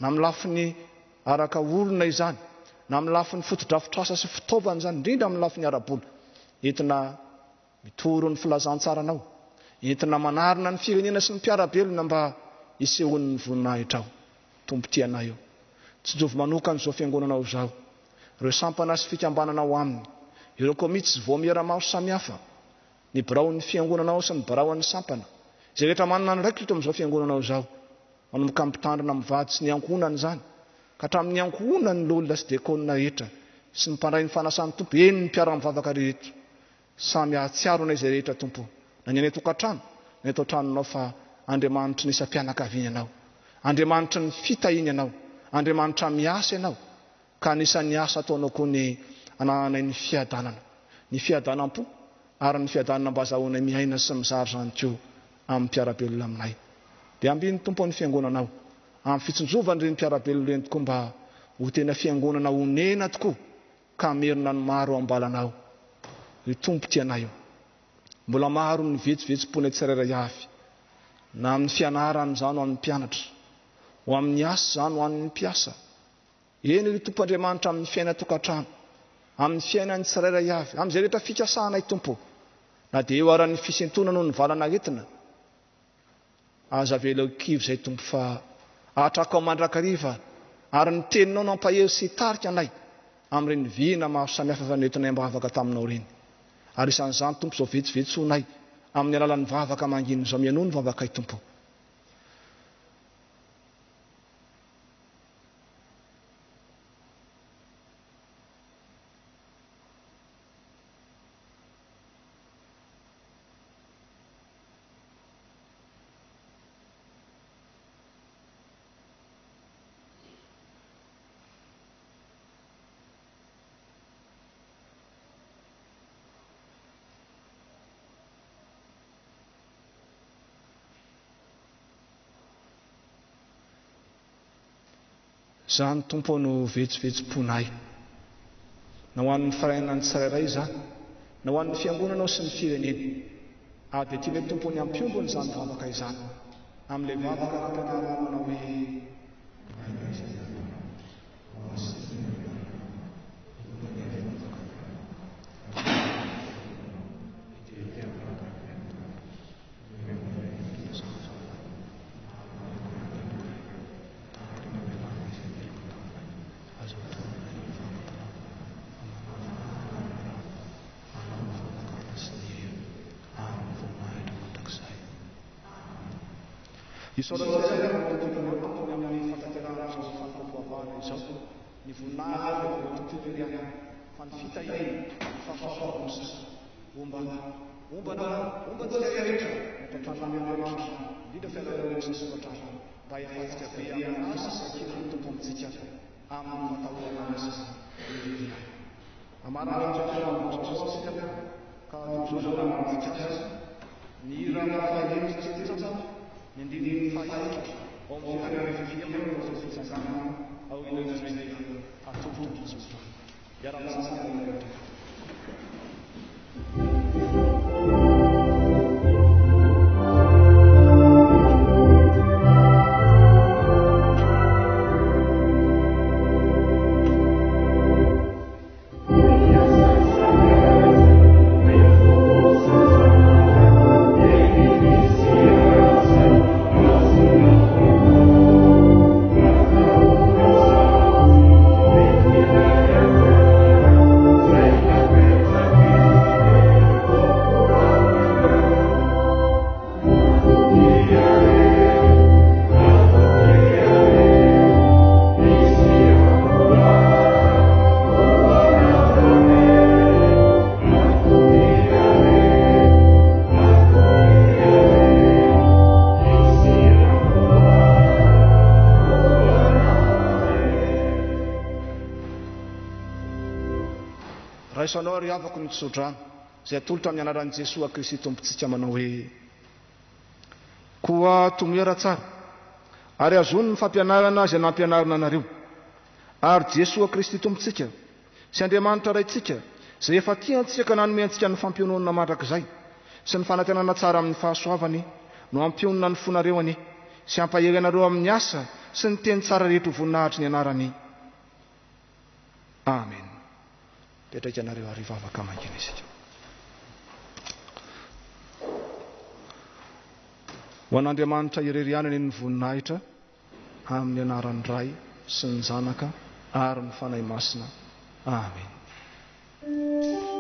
na amin'ny lafiny araka olona izany, na amin'ny lafiny fotodrafitrasa sy fitaovana izany, indrindra amin'ny lafiny ara-bola. Entina mitory ny filazantsaranao, entina manarina ny firenena sy ny mpiara-belona mba hisehoan'ny voninahitrao. Tompo tia anay ô. Tsinjovy manokana izao fiangonanao izao, ireo sampana sy fikambanana ao aminy, ireo komity sy vaomiera maro samihafa, ny biraon'ny fiangonanao sy ny biraon'ny sampana, izay rehetra manana andraikitra eto amin'izao fiangonanao izao, manomboka amin'ny mpitandrina mivady sy ny ankohonany izany, ka hatramin'ny ankohonan'ny loholona sy diakona rehetra, sy ny mpandray ny fanasan'ny Tompo, eny ny mpiara-mivavaka rehetra. Samy hahatsiaro anay izay rehetra Tompo o, na ny any an-tokantrano na eto an-tranonao fa Andriamanitry ny isam-pianakaviana Ianao, Andriamanitry ny fitahiana Ianao, Andriamanitra miasa Ianao, ka anisan'ny asa ataonao koa ny anananay ny fiadanana, ny fiadanam-po ary ny fiadanana mba azahoanay miaina sy mizara izany koa amin'ny mpiara-belona aminay. Dia ambin'ny Tompo ny Fiangonanao amin'ny fitsinjovana ireny mpiara-belona ireny tokoa mba ho tena Fiangonana onena tokoa ka hamerina ny maro am-balanao, ry Tompo tianay o. Mbola maro ny vetsovetsom-ponay tsirairay avy, na amin'ny fianarana izany ho an'ny mpianatra, ho amin'ny asa izany ho an'ny mpiasa, eny ry Tompo Andriamanitra amin'ny fiainan-tokantrano, amin'ny fiainan'ny tsirairay avy, amin'izay rehetra fikasanay Tompo o, na dia eo ara ny fisentoana noho ny valan'aretina, Aza avela ho kivy izay Tompo fa hatrako ao mandrakariva ary ny teninao no hampahery sy hitarika anay amin'ireny vina maro samihafa efa nentinay am-bavaka taminao ireny. Ary isan'izany Tompo izao vetsovetsoinay amin'ny alalan'ny vavaka mangina izao mihainoa ny vavakay Tompo. Izany Tompo ô no vetsovetsom-ponay. Na ho an'ny firainan'ny tsirairay izany, na ho an'ny Fiangonanao sy ny firenena. Ary dia tianay Tompo ny hampiombona izany vavaka izany amin'ilay vavaka nampianarinao manao hoe, Rainay izay any an-danitra, ho masin'ny anaranao, ho tonga ny fanjakanao, ho tonga ny fiainanao ety an-tany Omeo anay ny sakafo anay, ary mamelà ny helokay, tahaka ny namelanay izay meloka taminay. Aza ataonay ny fakam-panahy, fa manafaka anay amin'ny ratsy. Anao ny fanjakana sy ny hery ary ny voninahitra mandrakizay. Amena. Isaorantsika ny Andriamanitra Tompony amin'ny fahatanterahana izao fanompoam-pivavahana izao. Ny voninahitra dia voatontolo irery ihany, fa ny fitahiana, ny fahasoavana kosa Homba, homba anao, homba antsika rehetra, ny ato an-tranon'Andriamanitra, indrindra fa ianareo ao isan-tokantrano, mba hifantsika be amin'ny asa sy ankilan'ny Tompo amintsika, amin'ny fahatahorana azy irery ihany. Hamarana izao fiaraha-mivavaka izao isika, ka toy izao no hanaovantsika azy, ny hira fahaenina sy 300, ny andininy fahaefatra, ao amin'ny firenena FFIM no fitsanganana aorian'izay dia hatolotra ny tsodrano. Hiara-mitsangana ny rehetra. Raiso anao ry havako ny tsodrano izay atolotra amin'ny anaran'i Jesoa Kristy Tompontsika manao hoe. Koa tomoera tsara, ary azony ny fampianarana izay nampianarina anareo. Ary Jesoa Kristy Tompontsika, sy Andriamanitra Raintsika, izay efa tia antsika ka nanome antsika ny fampiononana mandrakizay, sy ny fanantenana tsara amin'ny fahasoavany, no hampionona ny fonareo anie, sy hampahery anareo amin'ny asa sy ny teny tsara rehetra ho voninahitry ny anarany. Amen. Mipetraka ianareo ary hivavaka mangina isika. Ho an'Andriamanitra irery ihany anie ny voninahitra amin'ny anaran'ny Ray sy ny Zanaka ary ny Fanahy Masina. Amen.